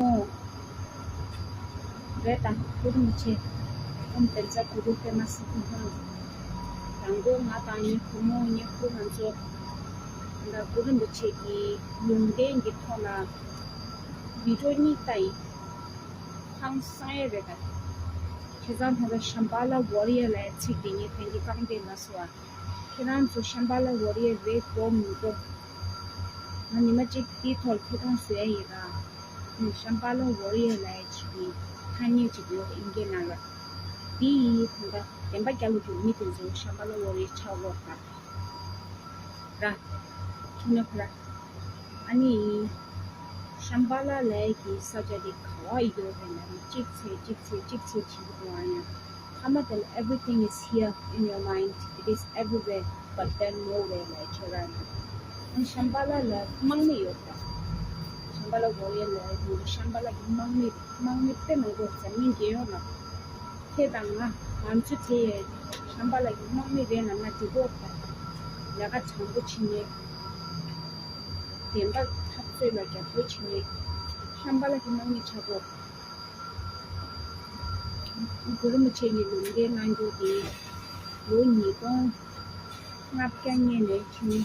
ཨོ། རེད་ད། གུ་རུ་མི་ཆེ། ཨོཾ་བཛྲ་གུ་རུ་པདྨ་སིདྡྷི་ཧཱུྃ། དང་པོ་ང་དང་ངའི་བུ་མོ་གཉིས་པོ་ང་ཚོ་ད་གུ་རུ་མི་ཆེ་གི་ལུང་བསྟན་གྱི་ཐོག་ལ་བི་ཌིའོ་གཉིས་ལྟ་ཡིན། ཧང་སང་ཡས་རེད་ད། བྱས་ཙང་ད་ལྟ་ཤམ་བྷ་ལ་ཝོ་རི་ཡར་ལབ་ཡས་ཚིག་དེ་ངས་ཕན་གྱི་རྐང་སྟེང་ལ་སོ་ཨ། ཁྱེད་རང་ཚོ་ཤམ་བྷ་ལ་ཝོ་རི་ཡར་རེད་འགྲོ་མི་འགྲོ། ང་ཉི་མ་གཅིག་དེའི་ཐོག་ལ་ཐུགས་དགོངས་བཟོ་ཡས་ཡིན་ར། ཤམ་བྷ་ལ་ཝོ་རི་ཡར་ལབ་ཡས་ཅིག་གི་ཐ་སྙད་ཅིག་ཡོད་ཨིན་སྐད་ནང་ལ། དེ་ཡིས་ད་ལྟ་བདེན་པ་རྒྱལ་ལོ་གི་མི་དེ་ཚོ་ཤམ་བྷ་ལ་ཝོ་རི་ཡར་ཆགས་ཡོད་ད། ར། ཁྱོད་ནི་ཁོ་ར། ཨ་ནི། ཤམ་བྷ་ལ་ལབ་ཡས་ཀྱི་ས་ཆ་དེ་ག་བ་ཡོད་རེད་ལབ་ན་གཅིག་ཚེ་གཅིག་ཚེ་གཅིག་ཚེ་བྱེད་ཀྱི་འདུག་ཨ་ཡ། ཐ་མ་དེ་ལ་everything is here in your mind, it is everywhere, but then nowhere ལབ་ཡས་ཁྱོད་ར་ཡིན། ཨ་ཤམ་བྷ་ལ་ལ་དམག་མི་ཡོད་རེད། ཤམ་བྷ་ལ་ཝོ་རི་ཡར་ལབ་ཡས་ཀྱི་ཤམ་བྷ་ལ་གི་དམག་མི་དམག་མི་དཔེ་མང་པོ་འཛམ་གླིང་རྒྱལ་ཡོངས་ལ། ཁྱེད་དང་ང་ང་ཚོ་དེ་ཤམ་བྷ་ལ་གི་དམག་མི་རེད་ལབ་ན་འགྲིག་གོ་ད། ལས་ཀ་དྲང་པོ་བྱེད་མཁན། བདེན་པ་འཐབ་རྩོད་ལ་རྒྱབ་སྐྱོར་བྱེད་མཁན། ཤམ་བྷ་ལ་གི་དམག་མི་ཆགས་གོ། གུ་རུ་མི་ཆེན་གྱི་ལུང་བསྟན་གནང་རྒྱུ་དེ་ལོ་ཉིས་སྟོང་ལྔ་བརྒྱ་སྔོན་ནས་བྱུང་།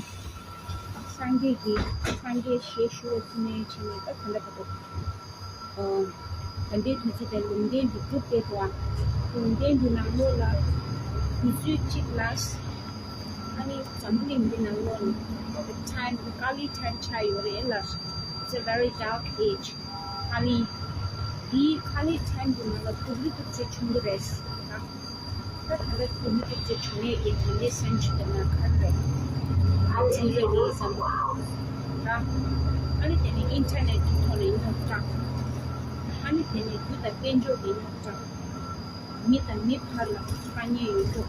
སངས་རྒྱས་ཀྱི་སངས་རྒྱས་ཞེས་ཞུ་བ་ཚུལ་ནས་བྱས་ནས་ད་ག་འདྲ་ག་འདུག་ད་ལྟའི་དུས་ཚོད་དེ་ལུང་བསྟན་འདི་གྲུབ་བསྡད་འདུག་ལུང་བསྟན་འདི་ནང་ལོགས་ལ་དུས་ཚོད་གཅིག་ལ་ཨ་ནི་འཛམ་གླིང་འདི་ནང་ལོགས་ནས་the time the Kali time ཆགས་ཡོད་རེད་ལ། It's a very dark age. ཁ་ལི། འདིའི་ཁ་ལི་ཊའིམ་གྱི་ནང་ལ་སྡུག་རུས་སྡུག་ཚད་བྱུང་གི་རེད། ད་ད་ལྟ་སྡུག་རུས་སྡུག་ཚད་བྱུང་ཡས་ཀྱི་དོན་དེ་སེམས་ཤུགས་དེ་ན་ག་རེ་རེད། ཨ་ཚིག་རེ་རེ་བསམ་པ། ད་ཨ་ནི་དེ་ནས་ཨིན་ཊར་ནེཊ་ཀྱི་ཐོག་ནས་རྙོག་དྲ། ཨ་ནི་དེ་ནས་རྒྱུ་དང་དཔལ་འབྱོར་གྱི་རྙོག་དྲ། མི་དང་མི་བར་ལ་དཀའ་ངལ་ཡོད་རྒྱུ།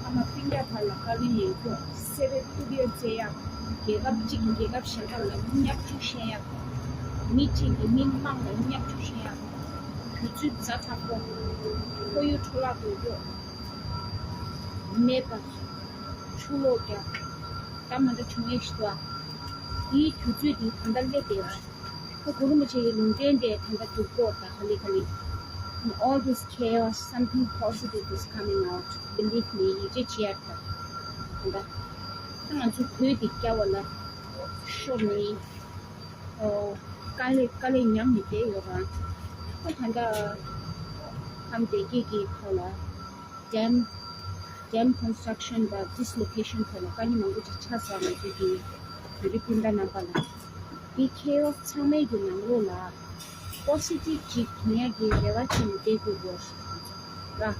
ཕ་མ་སྤུན་ཀྱག་བར་ལ་དཀའ་ངལ་ཡོད་རྒྱུ། སེ་བའི་ཐུག་ཡོད་ཚེ་ཡ། རྒྱལ་ཁབ་གཅིག་གིས་རྒྱལ་ཁབ་གཞན་པ་ལ་བརྙས་བཅོས་བཤད་ཡ། མི་གཅིག་གིས་མི་མང་ལ་བརྙས་བཅོས་བཤད་ཡ། དུས་ཚོད་ཛ་དྲག་པོ། ཁོར་ཡུག་འཕྲོ་བརླག་འགྲོ་རྒྱུ། མེད་པ། ཆུ་ལོག་རྒྱག་ད་མ་འདྲ་བྱུང་ཡས་ཤིག་འདུག་ཨ། དེའི་དུས་ཚོད་འདི་ད་ལྟ་སླེབས་བསྡད་ཡོད་རེད། ཁོ་གུ་རུ་མི་ཆེ་ཡི་ལུང་བསྟན་དེ་ད་ལྟ་འགྲུབ་ཀྱི་ཡོད་ད་ག་ལེ་ག་ལེ། In all this chaos, something positive is coming out. Believe me, ཡིད་ཆེས་བྱེད་ཡ་རེད་ད། ད་ལྟ། ད་ང་ཚོ་བོད་འདི་སྐྱ་བ་ལ་ཤོར་ནས། ཨོ། དཀའ་ལས་དཀའ་ལས་མྱངས་ནས་བསྡད་ཡོད་ར། ཁོ་ད་ལྟ་ཁམས་བདེ་སྐྱིད་ཀྱི་ཐོག་ལ། ཌེམ། ཌེམ་ཀོན་སི་ཊྲག་ཤན་དང་ཌིས་ལོ་ཀེ་ཤན་ཐོག་ལ་དཀའ་ཉེན་མང་པོ་ཅིག་ཆགས་སོང་། ང་ཚོའི་གི་བོད་རིགས་སྤུན་ཟླ་རྣམ་པ་ལ། འདི་ཁེ་ཨོ་སི་ཚང་མའི་གི་ནང་ལོགས་ལ་པོ་སི་ཊིབ་ཅིག་ཐོན་ཡག་གི་རེ་བ་བྱས་ནས་བསྡད་དགོས་དགོས་ར།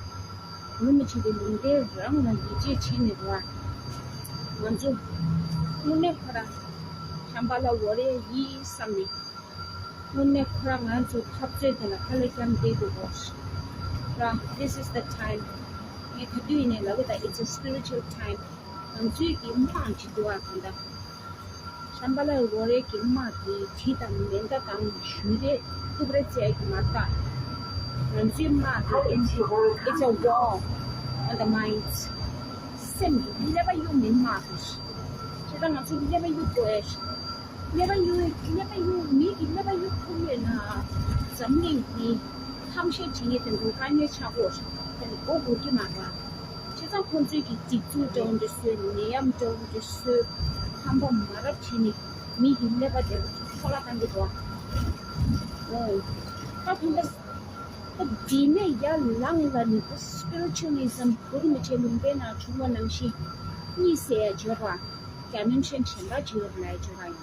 གུ་རུ་མི་ཆེ་གི་ལུང་བསྟན་རང་ལ་ཡིད་ཆེས་བྱས་ནས་ར། ང་ཚོ་དངོས་གནས་ཁོ་རང་ཤམ་བྷ་ལ་ཝོ་རི་ཡར་ཡིན་བསམ་ནས། དངོས་གནས་ཁོ་རང་ང་ཚོ་འཐབ་རྩོད་དེ་ལ་དཀའ་ལས་བརྒྱབ་བསྡད་དགོས་གོ། ར། This is the time. ངས་ག་དུས་ཡིན་ནའི་ལབ་ཀྱི་ད། It's a spiritual time. ང་ཚོའི་གི་དམག་ཅིག་འདུག་ཨ་གང་ལྟར། ཤམ་བྷ་ལ་ཝོ་རི་ཡར་གྱི་དམག་དེ་གྲི་དང་མེ་མདའ་དང་གཞུ་རེ་ཐུབ་རེ་རྩེ་ཡ་གི་མ་རེད་ད། ང་ཚོའི་དམག་དེ་it's, it's a war on the minds. སེམས་ཀྱི་ཀླད་པ་གཡུག་མིན་དམག་དེ། བྱས་ཙང་ང་ཚོ་ཀླད་པ་གཡུག་དགོས་ཨེ། ཀླད་པ་གཡུག་ཀླད་པ་གཡུག་མི་གི་ཀླད་པ་གཡུག་ཐུབ་ཡོད་ན། འཛམ་གླིང་འདི་ཐམས་ཅད་བྱེད་ཉེས་དེ་འགྲོ་དཀའ་ངལ་ཆགས་གོ། དེ་ནི་མགོ་སྒུར་གྱི་མ་རེད། བྱས་ཙང་ཁོང་ཚོས་ཀྱི་སྒྲིག་འཛུགས་འདྲ་བོ་འདྲ་བཟོས། ནད་ཡམས་འདྲ་བོ་འདྲ་བཟོས། ཧམ་པ་མ་རབས་བྱས་ནས་མི་གི་ཀླད་པ་དེ་འཕྲོ་བརླག་བཏང་གི་འདུག་ཨ། ཨོ། ད་ཕན་པ། ད་འདི་ནས་ཡར་ལངས་ལ་ནི་ད་སི་པི་རི་ཅུ་ཨལ་ཨི་ཛམ་གུ་རུ་མི་ཆེ་ལུང་པའི་ནང་བྱུང་བ་ནང་བཞིན་གཉིས་ཟེར་ཡ་བརྗོད་པ། ཌའི་མེན་ཤན་གཞན་པ་བརྗོད་ལ་བརྗོད་པ་ཡིན།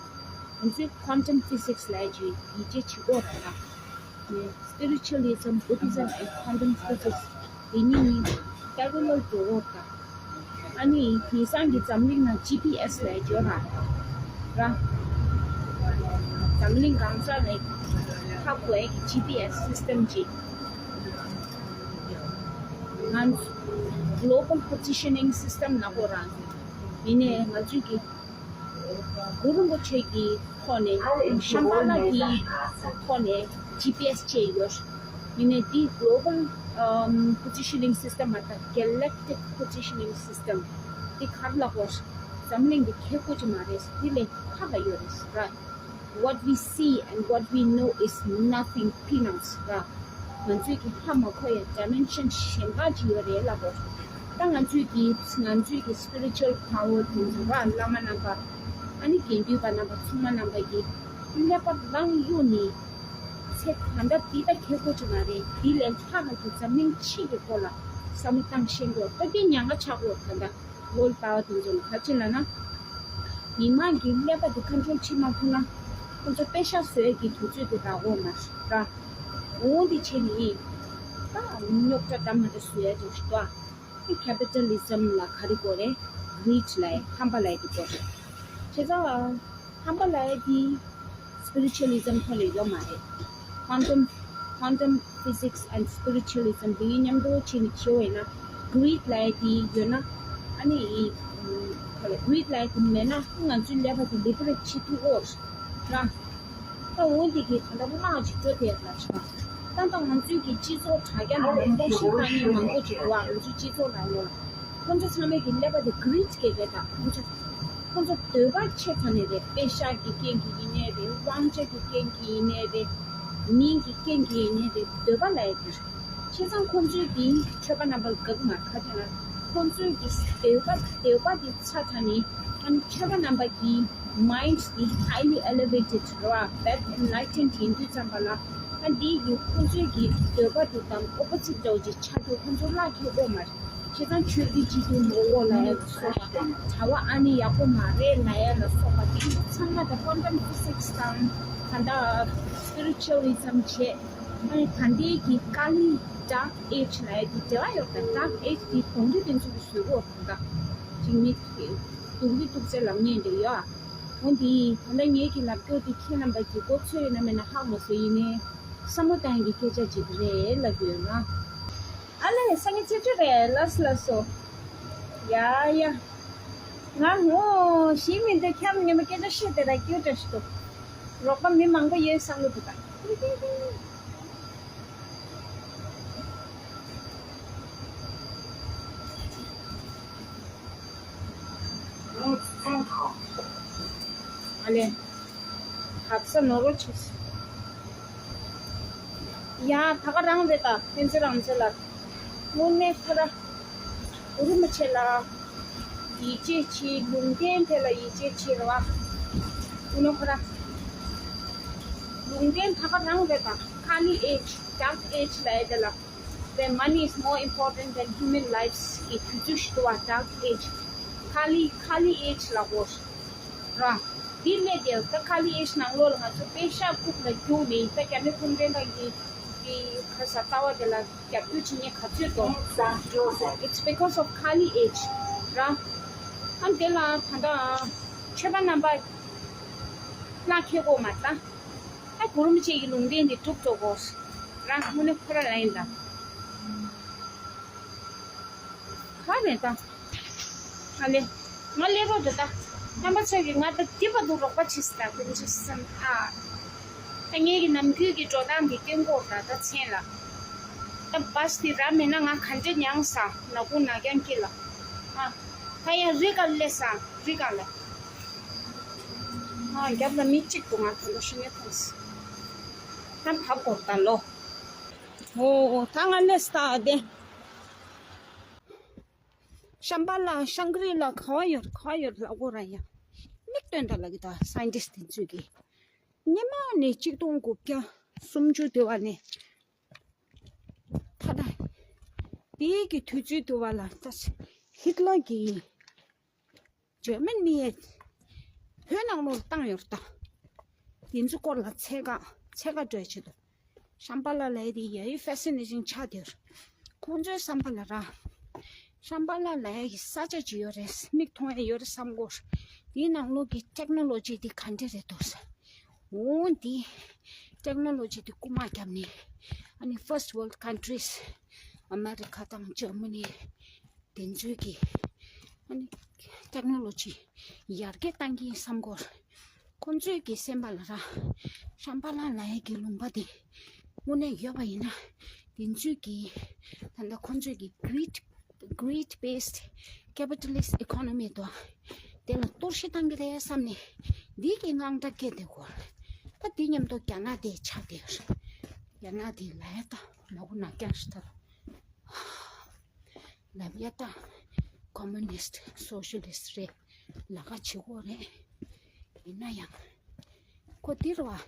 ང་ཚོས་ཁོན་ཊམ་ཕི་ཟིག་སི་ལབ་ཀྱི་ཡིད་ཆེས་བྱེད་དགོས་རེད་ལ། ནས་སི་པི་རི་ཅུ་ཨལ་ཨི་ཛམ། བུ་དྷི་ཛམ་and quantum physics དེ་གཉིས་གཉིས་པེ་རེ་ལལ་འགྲོ་གི་ཡོད་རེད། ཨ་ནི་དེང་སང་གི་འཛམ་གླིང་ནང་ཇི་པི་ཨེ་སི་ལབ་ཀྱི་ཡོད་ར། ར། འཛམ་གླིང་གང་ས་ལ་ཧ་གོ་ཡ་གི་ཇི་པི་ཨེ་སི་སི་སི་ཊམ་ཅིག་ང་ཚོ་གློ་བལ་པོ་ཛི་ཤ་ནིང་སི་སི་ཊམ་ལབ་དགོས་ར། ཡིན་ནའི་ང་ཚོས་ཀྱི་གུ་རུ་རིན་པོ་ཆེ་གི་ཐོག་ནས་ཤམ་བྷ་ལ་གི་ཐོག་ནས་ཇི་པི་ཨེ་སི་བྱས་ཡོད། ཡིན་ནའི་འདི་གློ་བལ་ཨམ་པོ་ཛི་ཤ་ནིང་སི་སི་ཊམ་མ་རེད། གེ་ལེག་ཊིག་པོ་ཛི་ཤ་ནིང་སི་སི་ཊམ། འདི་ག་རེ་ལབ་དགོས། འཛམ་གླིང་གི་ཁེ་ཁུ་ཅིག་མ་རེད། འདི་ལས་ཁ་ལ་ཡོད་རེད་ར། What we see and what we know is nothing, peanuts ར། ང་ཚོས་ཀྱི་ཧ་མ་གོ་ཡ་dimension གཞན་པ་ཅིག་ཡོད་རེད་ལབ་དགོས། ད་ང་ཚོས་ཀྱི་ང་ཚོས་ཀྱི་spiritual power དེ་ཚོ་ར། བླ་མ་རྣམ་པ། ཨ་ནི་དགེ་འདུན་པ་རྣམ་པ་ཚང་མ་རྣམ་པ་གི་ཀླད་པ་ལངས་གཡུག་ནས། ཚེ་ད་ལྟ་འདི་ད་ཁེ་གོ་ཅིག་མ་རེད། འདི་ལས་ལྷག་གི་འཛམ་གླིང་སྤྱི་གི་སྐོར་ལ་བསམ་བློ་བཏང་ཤེས་དགོས། ད་འདི་ཉེན་ཁ་ཆགས་དགོས། ད་ལྟ་ལོ་ལྟ་བ་དེ་ཚོ་ལ་ག་ཅི་ལབ་ན། མི་མང་གི་ཀླད་པ་དེ་control བྱེད་མ་ཐུབ་ན། ཁོ་ཚོ་པེ་ཤག་བཟོ་ཡས་ཀྱི་དུས་ཚོད་དེ་རག་གོ་མ་རེད། འོ་འདི་བྱས་ནས་ད་རྙོག་དྲ་འདྲ་མི་འདྲ་བཟོ་ཡས་ཅིག་རེད་དོ། དེ་capitalism ལ་ག་རེ་གོ་རེད། greed ལབ་ཡས་ཧམ་པ་ལབ་ཡས་དེ་གོ་རེད། བྱས་ཙང་ཧམ་པ་ལབ་ཡས་དེ་spiritualism ཐོག་ནས་ཡོད་མ་རེད། quantum quantum physics and spiritualism དེ་གཉིས་མཉམ་དུ་བྱས་ནས་བྱེད་འོས་ན། greed ལབ་ཡས་དེ་ཡོད་ན། ཨ་ནི་ཨི་ཁ་ལ་greed ལབ་ཡས་དེ་མེད་ན་ང་ཚོའི་ཀླད་པ་དེ་liberate བྱེད་ཐུབ་ཀྱི་རེད་ར། ད་འོ་འདི་གི་ད་ལྟ་དམག་ཅིག་འགྲོ་བསྡད་ལ་ཆགས། ད་ལྟ་ང་ཚོའི་གི་སྤྱི་ཚོགས་དྲ་རྒྱ་ནང་ལ་གཏོར་བཤིག་བཏང་མཁན་མང་པོ་ཅིག་འདུག་ང་ཚོའི་སྤྱི་ཚོགས་ནང་ལོགས་ལ། ཁོ་ཚོ་ཚང་མས་ཀྱི་ཀླད་པ་དེ་greed གི་རེད། ད་ཁོ་ཚོ་ཁོ་ཚོ་འདོད་པ་ཆེ་ཙམ་ནས་རེད། པེ་ཤག་གི་རྐྱེན་གྱིས་ཡིན་ནའི་རེད། དབང་ཆ་གི་རྐྱེན་གྱིས་ཡིན་ནའི་རེད། མིང་གི་རྐྱེན་གྱིས་ཡིན་ནའི་རེད། འདོད་པ་ལབ་ཡས་དེ་རེད། བྱས་ཙང་ཁོ་ཚོའི་གི་ཆོས་པ་རྣམ་པ་དགག་མ་ཁ་ཅིག་ན། ཁོ་ཚོའི་གི་འདོད་པ་འདོད་པ་དེ་ཚ་དྲགས་ནས། ཨ་ནི་ཆོས་པ་རྣམ་པ་གི་mind དེ་highly elevated རེད་བ། that enlightened ཡིན་དུས་ཙམ་པ་ལ། ཨ་འདི་གི་ཁོ་ཚོའི་གི་འདོད་པ་དེ་དང་opposite འདྲ་བོ་ཅིག་ཆགས་དུས་ཁོ་ཚོ་ལ་ཁེ་གོ་མ་རེད། བྱས་ཙང་ཆོས་ཀྱི་སྤྱི་དུ་ངོ་བོ་ལ་ཡང་སོགས་པ། གྲྭ་བ་ཨ་ནི་ཡག་པོ་མ་རེད་ལབ་ཡ་ལ་སོགས་པ་དེ་ཚོ་ཚང་མ་ད་quantum physics དང་། ད་ལྟ་spiritualism བྱས། ཨ་ནི་ད་ལྟའི་གི་ཀ་ལི་dark age ལབ་ཡ་དེ་འབྲེལ་བ་ཡོད་པ། dark age དེ་གདོན་རིས་དེ་ཚོ་གི་བཟོ་བོ་དང་། ད་ཅིག་མི་སྡུག་རུས་སྡུག་ཚད་ལབ་མཁན་འདྲ་ཡོད། འོ་འདི་ད་ལྟ་ངེད་ཀྱི་ལབ་རྒྱུ་དེ་ཁྱེད་རྣམ་པ་གི་མགོ་ཚོས་ཡོད་ན་མེད་ན་ཧ་མ་གོ། ཡིན་ནའི་བསམ་བློ་བཏང་གི་སྐད་ཆ་ཅིག་རེད་ལབ་རྒྱུ་ཡོད་ང་། ཨ་ལས། སང་ཉིན་ཆུ་ཚོད་རེད། ལགས་སོ་ལགས་སོ། ཡ་ཡ། ང་ངོ་ཤེས་མི་འདུག་ཁྱམས་ཉི་མ་སྐད་ཆ་བཤད་དེ་ར་སྐྱོ་དྲགས་ཤིག་འདུག་རོགས་པ་མི་མང་པོ་ཡོད་བསམ་བློ་འདུག་ག་ཨ་ལས། ཧབ་ས་ནོར་བ་ཆེ། ཡ་ད་ག་རང་རེད་ད། ཕན་ཚུན་རང་ཚོད་ལ། དངོས་གནས་ཁོ་ར། གུ་རུ་མི་ཆེ་ལ། ཡིད་ཆེས་ཆེ། ལུང་བསྟན་དེ་ལ་ཡིད་ཆེས་ཆེ་རེད་བ། དངོས་གནས་ཁོ་ར། ལུང་བསྟན་ད་ག་རང་རེད་ད། Kali age, dark age ལ་ཡ་དེ་ལ། When money is more important than human lives གི་དུས་ཚོད་ཞིག་འདུག་བ། dark age, Kali, Kali age ལ་གོ་ར། འདི་ལས་དེ་ད་Kali age ནང་ལོགས་ལ་ང་ཚོ་པེ་ཤག་རྐུབ་ལ་རྒྱུག་ནས་ད་རྒྱ་མི་གུང་ཁྲན་ཏང་གི་གི་ཁ་ས་ལྟ་བ་དེ་ལ་རྒྱབ་སྐྱོར་བྱེད་མཁན་ག་ཚོད་འདུག It's because of Kali age ར། ཨ་དེ་ལ་ད་ལྟ་ཆོས་པ་རྣམ་པ་ལ་ཁེ་གོ་མ་ད། ད་གུ་རུ་མི་ཆེ་གི་ལུང་བསྟན་དེ་གྲུབ་འགྲོ་གོ་ར། དངོས་གནས་ཁོ་ར་ལ་ཡིན་ད། ག་རེད་ད། ཨ་ལེ། ང་ལས་རོགས་འདུག་ད། རྣམ་པ་ཚོས་ཀྱིས་ང་ད་འདི་བར་དུ་རོགས་པ་བྱེད་སྲིད་ད། དེ་འདྲ་བསམ་ཨ། ད་ངེད་ཀྱི་ནམ་རྒྱུན་གྱི་འགྲོ་སྟངས་འདི་སྟོན་གོ་ད་ད་མཚན་ལ། ད་བཱས་འདི་རག་མེད་ན་ང་ག་འདྲ་མྱངས་ས། ནག་ཁུང་ནག་རྐྱང་སྐྱིད་ལ། ཨ། ད་ཡང་རི་སྒང་སླེབས་ས། རི་སྒང་ལ། ཨ་རྒྱབ་ལ་མི་གཅིག་འདུག་ང་ད་ལྟ་ཤི་ཉེ་ཐོངས། ད་བབས་གོ་ད་ལོ། ཨོ་ད་ང་སླེབས་ས་ད་དེ། ཤམ་བྷ་ལ་ཤང་གི་རི་ལ་ག་བ་ཡོད་ག་བ་ཡོད་ལབ་དགོས་ར་ཡ། མིག་སྟོན་དང་ལབ་ཀྱི་ད་scientist དེ་ཚོས་ཀྱི། སྔོན་མ་ནས་གཅིག་སྟོང་དགུ་བརྒྱ་སུམ་ཅུ་དེ་བ་ནས། ད་ལྟ་དེའི་གི་དུས་ཚོད་དེ་བ་ལ་ད་ཧིཊ་ལར་གྱིས་འཇར་མན་མི་ཡས་བོད་ནང་ལོགས་བཏང་ཡོད་རེད་ད། དེ་ཚོའི་སྐོར་ལ་འཚོལ་ག་འཚོལ་ག་འགྲོ་ཡ་ཆེད་དུ། ཤམ་བྷ་ལ་ལབ་ཡ་དེ་ཡ་ཡི་fascinating ཆགས་བསྡད་ཡོད་རེད། ཁོང་ཚོའི་བསམ་པ་ལ་ར། ཤམ་བྷ་ལ་ལབ་ཡ་གི་ས་ཆ་ཅིག་ཡོད་རེད། མིག་མཐོང་ཡ་ཡོད་རེད་བསམ་གོ། དེའི་ནང་ལོགས་ཀྱི་ཊེག་ནོ་ལོ་ཇི་དེ་ག་འདྲ་རེད་འདུག་ཟེར། འོ་འདི་ཊེག་ནོ་ལོ་ཇི་དེ་རྐུ་མ་བརྒྱབ་ནས། ཨ་ནི་first world countries ཨ་མེ་རི་ཁ་དང་འཇར་མ་ནི། དེ་ཚོས་ཀྱི་ཨ་ནི་ཊེག་ནོ་ལོ་ཇི་ཡར་རྒྱས་བཏང་གི་ཡིན་བསམ་གོ། ཁོང་ཚོས་ཀྱི་སེམས་པ་ལ་ར། ཤམ་བྷ་ལ་ལབ་ཡ་གི་ལུང་པ་དེ་དངོས་གནས་ཡོད་པ་ཡིན་ན། དེ་ཚོས་ཀྱི་ད་ལྟ་ཁོང་ཚོས་ཀྱི་greed greed based capitalist economy དོ། དེ་ལ་གཏོར་བཤིག་བཏང་གི་རེད་བསམ་ནས་འདི་གི་དངངས་སྐྲག་སྐྱེས་བསྡད་གོ། ད་དེ་མཉམ་དུ་རྒྱ་ནག་དེ་ཆགས་བསྡད་ཡོད་རེད། རྒྱ་ནག་དེ་ལ་ཡ་ད་ནོར་འཁྲུལ་ནག་རྐྱང་ཞིག་ད། ལབ་ཡ་ད། ཀོ་མུ་ནིསྟ་སོ་ཤི་ལིསྟ་རེད། ལ་ཁ་བྱེད་དགོས་རེད། ཡིན་ན་ཡང་། ཁོ་འདི་རེད་བ།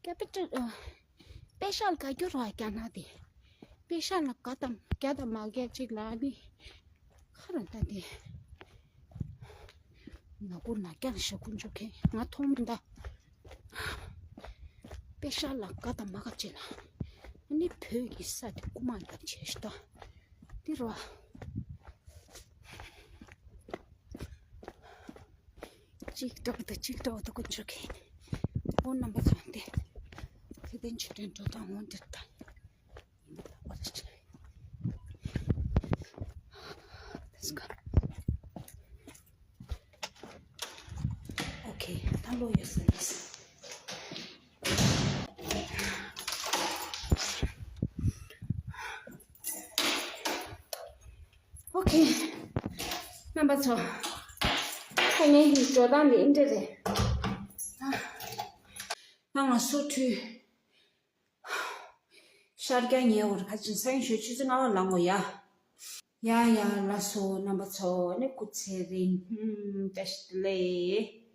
ཀེ་པི་ཊལ་ཨ། པེ་ཤག་ལ་དགའ་རྒྱུ་རེད་བ་རྒྱ་ནག་དེ། པེ་ཤག་ལ་དགའ་དང་རྒྱ་དང་མ་རྒྱ་གཅིག་ལ་ཨ་ནི། ཁ་ར་ད་དེ། ནོར་འཁྲུལ་ནག་རྐྱང་ཞིག་ཁུ་འཇུག་མཁན་ང་མཐོང་མི་གདའ། པེ་ཤག་ལ་དགའ་དང་མ་དགའ་བྱས་ན། ཨ་ནི་བོད་ཀྱི་ས་དེ་རྐུ་མ་ལབ་བྱས་ཤི་ད། འདི་རོ། གཅིག་འགྲོ་གི་འདུག་གཅིག་འགྲོ་གི་འདུག་ཁུ་འཇུག་མཁན། ཨོ་རྣམ་པ་ཚོ་འདི། ཚེ་བརྟན་ཆོས་སྒྲོན་འགྲོ་སྟངས་འོང་འདིར་ད། Let's go. Okay, ད་ལོ་ཡོད་ས་རེད། Okay, རྣམ་པ་ཚོ། ད་ངའི་འགྲོ་སྟངས་འདི་འདྲ་རེད། ད་ང་སོ་འཁྲུད། ཤར་རྒྱག་ཉེ་བར་ཁ་ཅིག་སང་ཞོད་ཆུ་ཚོད་ལྔ་པ་ལངས་དགོས་ཡ། ཡ་ཡ་ལགས་སོ་རྣམ་པ་ཚོ་ནི་སྐུ་ཚེ་རིང་ཧུམ་བཀྲ་ཤིས་བདེ་ལེགས།